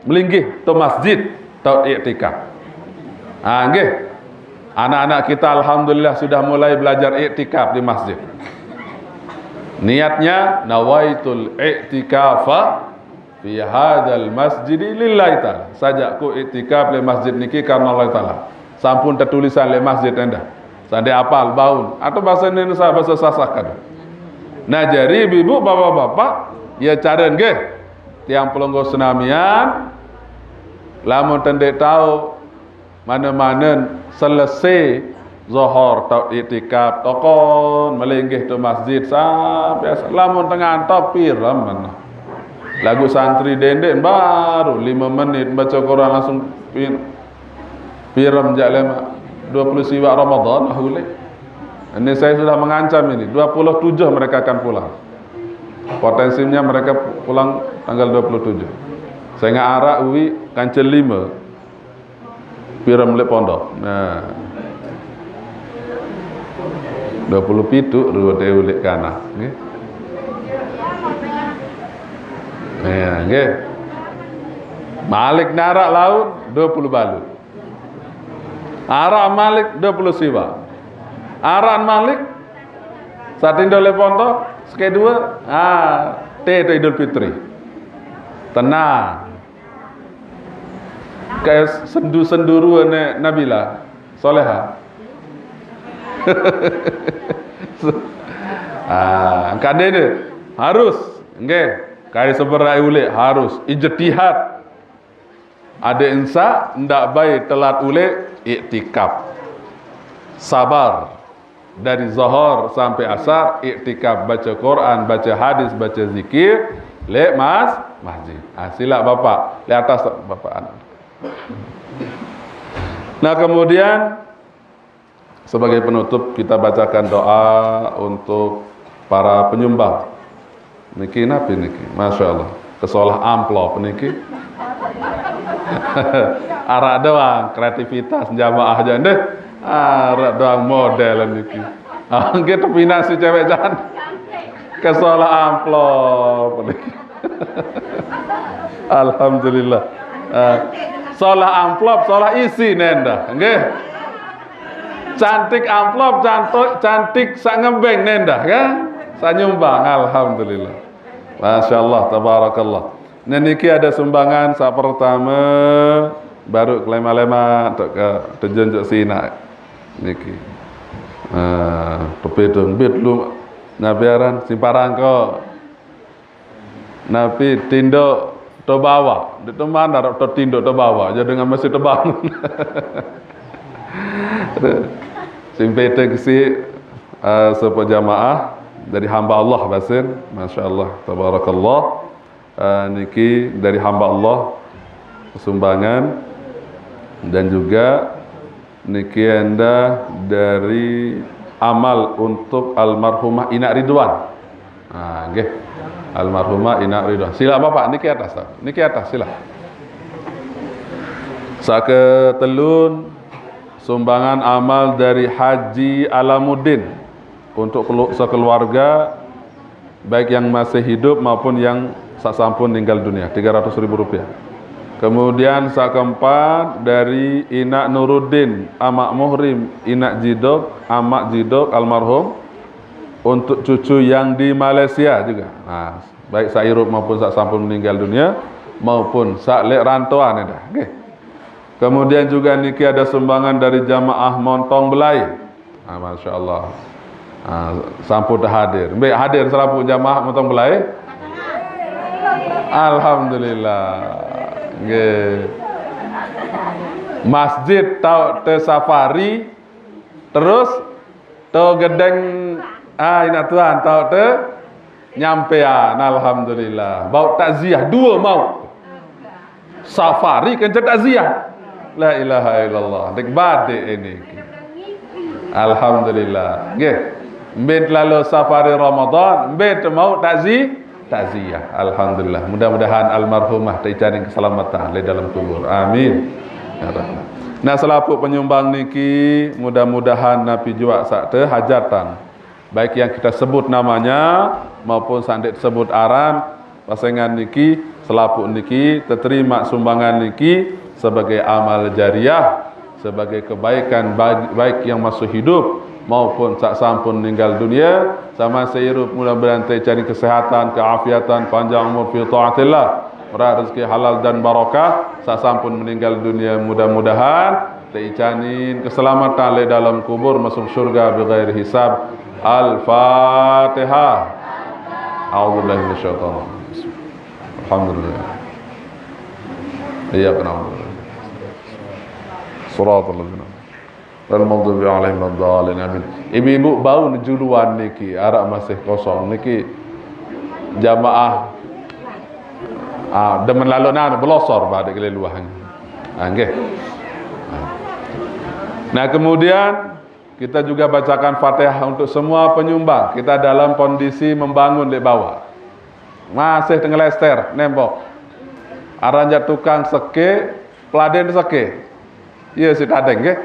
Melinggih tu masjid tau iktikaf. Ha, nggih. Anak-anak kita alhamdulillah sudah mulai belajar iktikaf di masjid. Niatnya, nawaitul iktikafa fi hadzal masjidi lillahi ta'ala. Sajak ku iktikaf le masjid niki karena Allah Ta'ala. Sampun tertulisan le masjid endah. Sande apal baun atau bahasa Indonesia, bahasa Sasak kan. Nah, jadi ibu-ibu, bapak-bapak, ya cara nggih. Tiang pelonggo senamian, lamun tende tahu mana-mana selesai Zohor tau iktikaf, tokon melinggih tu masjid sampai asar. Lamun tengah antok pirem mana. Lagu santri dendek baru lima menit baca Quran langsung pin-, pirem jak lemak. Dua puluh siwak Ramadan lah ulih. Ini saya sudah mengancam ini, dua puluh tujuh mereka akan pulang. Potensinya mereka pulang tanggal dua puluh tujuh. Saya nggak arak uwi kancil lima. Pirem lek pondok. Nah. Dua puluh pitu rua teu lek kana, nggih. Ya, nggih. Malik narak laut dua puluh balu. Arak malik dua puluh siwa. Arak malik satindo lek pondok, sekedua, ah, te tu Idul Fitri. Tenang. Kayak sendu-senduru ne Nabila Soleha. Ah, kadene harus, nggih, kari seberai ulik harus ijtihad. Ada insa ndak baik telat ulik iktikaf. Sabar. Dari Zohor sampai Asar, iktikaf, baca Quran, baca hadis, baca zikir, lek mas-, masjid. Ah, silak bapak, lek atas bapak. Nah, kemudian sebagai penutup kita bacakan doa untuk para penyumbang. Niki napi niki? Masya Allah. Kesolah amplop niki. Arak doang kreativitas jamaah aja deh. Arak doang model niki. Ah, nggih, tepinasi cewek jan. Kesolah amplop niki. Alhamdulillah. Ah, solah amplop, solah isi nenda. Nggih. Cantik amplop, cantik, cantik sak ngebeng nenda kan? Sak nyumbang, alhamdulillah. Masya Allah, tabarakallah. Nah, niki ada sumbangan sak pertama baru kelema-lema untuk ke terjun ke sini niki. Ah, tapi tu bit lu nabiaran simparang ko. Napi tindo to bawa, di teman arep to tindo to bawa, jadi dengan mesti tebangun. Impete kesi uh, sepo jamaah dari hamba Allah basin. Masya Allah, tabarakallah. Uh, niki dari hamba Allah sumbangan dan juga niki enda dari amal untuk almarhumah Inak Ridwan. Ha, nggih. Almarhumah Inak Ridwan. Sila Bapak niki atas tau. Niki atas sila. Saka telun sumbangan amal dari Haji Alamuddin untuk kelu- sekeluarga, baik yang masih hidup maupun yang sak sampun ninggal dunia, tiga ratus ribu rupiah. Kemudian sak keempat dari Inak Nuruddin, Amak Muhrim, Inak Jidok, Amak Jidok almarhum, untuk cucu yang di Malaysia juga. Nah, baik sak irup maupun sak sampun meninggal dunia maupun sak lek rantauan dah. Nggih. Kemudian juga niki ada sumbangan dari jamaah Montong Belai. Ah, Masya Allah. Ah, sampun hadir. Mbek hadir selapuh jamaah Montong Belai. Alhamdulillah. Nggih. Masjid tau te safari terus to gedeng ah Inak Tuan tau te nyampean, alhamdulillah. Bau takziah dua mau. Safari kenca takziah. La ilaha illallah. Dek badek ini. Alhamdulillah. Nggih. Mbet lalu safari Ramadan, mbet mau takzi takziah. Alhamdulillah. Mudah-mudahan almarhumah teicanin keselamatan di dalam kubur. Amin. Ya Rahman. Nah, selapuh penyumbang niki mudah-mudahan napi juak sak te hajatan. Baik yang kita sebut namanya maupun sandek sebut aran, pasengan niki, selapuh niki, terima sumbangan niki sebagai amal jariah, sebagai kebaikan bagi, baik yang masih hidup maupun sak sampun meninggal dunia, sama seirup mudah-mudahan teicanin kesehatan, keafiatan, panjang umur fi taatillah, murah rezeki halal dan barakah, sak sampun meninggal dunia mudah-mudahan teicanin keselamatan le dalam kubur masuk syurga bighairi hisab. Al-Fatihah. A'udzubillahi minasyaitonir rajim. Alhamdulillah. Iyyaka na'budu. Shiratal ladzina. Al-maghdubi alaihim waladdallin. Amin. Ibu-ibu bau juluan niki, arak masih kosong niki jamaah ah, demen lalu nah belosor badik keleluah. Ah, nggih. Nah, kemudian kita juga bacakan Fatihah untuk semua penyumbang. Kita dalam kondisi membangun di bawah. Masih tengelester, nembok. Aranjak tukang seke, peladen seke. Iya si tadeng nggih.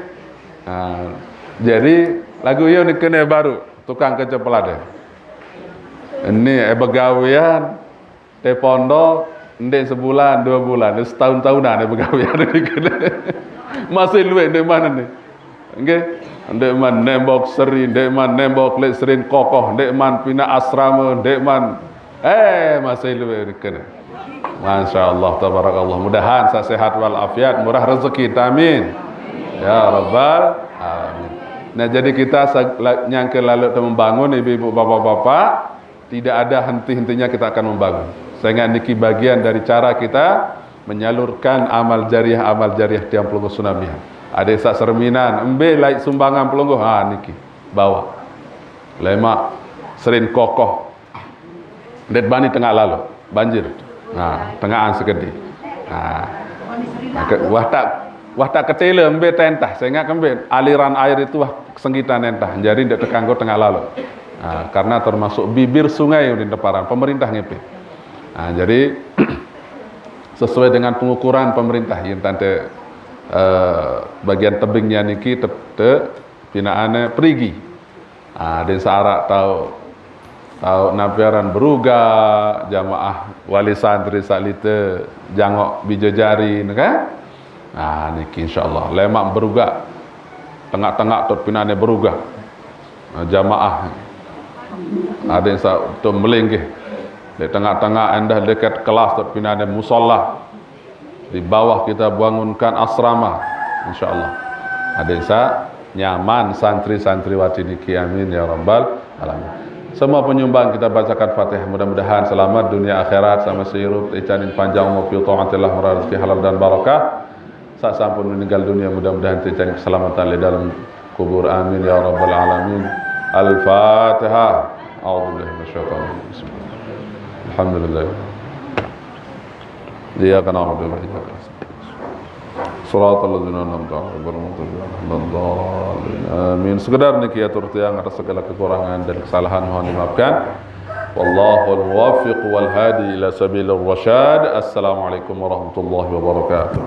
Nah, jadi lagu iya ni kena baru tukang kerja peladen. Ini eh begawean te pondok, ndek sebulan, dua bulan, setahun-tahunan eh begawean ni kena. Masih luwih ndek mana ni? Nggih. Ndek man nembok seri, ndek man nembok lek serin kokoh, ndek man pina asrama, ndek man eh masih luwih ni kena. Masya Allah, tabarakallah. Mudahan sa sehat wal afiat, murah rezeki. Amin. Ya Rabbal Alamin. Nah, jadi kita sa- la- nyangka lalu tu membangun, ibu-ibu, bapak-bapak, tidak ada henti-hentinya kita akan membangun. Sehingga niki bagian dari cara kita menyalurkan amal jariah, amal jariah tiang pelungguh tsunami. Ada sak serminan, embe lai sumbangan pelungguh, ha niki bawa. Lemak serin kokoh. Ndet bani tengah lalu, banjir. Nah, tengahan sekedi. Nah, maka wah tak wah tak ketela embe tentah, sehingga kembe aliran air itu wah senggitan entah. Jadi ndet tekanggo tengah lalu. Nah, karena termasuk bibir sungai di deparan pemerintah ngepe. Nah, jadi sesuai dengan pengukuran pemerintah yang tante eh, bagian tebingnya niki te, te pinaane perigi. Ah, den sarak tau tau nampiaran beruga jamaah wali santri salite jangok bijo jari ne kan. Nah, niki insyaallah lemak beruga. Tengah-tengah tot pinane beruga. Nah, jamaah. Ada yang sa tu melinggih. Di tengah-tengah endah dekat kelas tot pinane musala. Di bawah kita bangunkan asrama, insyaallah. Ada sa nyaman santri-santriwati niki, amin ya rabbal alamin. Semua penyumbang kita bacakan Fatihah, mudah-mudahan selamat dunia akhirat sama seirup icanin panjang umur fi taatillah murah rezeki halal dan barakah. Saat sampun meninggal dunia mudah-mudahan icanin keselamatan di dalam القبور. آمين يا رب العالمين. الفاتحة. أعوذ بالله من الشيطان الرجيم. بسم الله. الحمد لله. إياك نعبد وإياك نستعين. صراط الذين أنعمت عليهم غير المغضوب عليهم ولا الضالين. آمين. Sekedar niki atur tiang atas segala kekurangan dan kesalahan mohon dimaafkan. والله الموفق والهادي إلى سبيل الرشاد. السلام عليكم ورحمة الله وبركاته.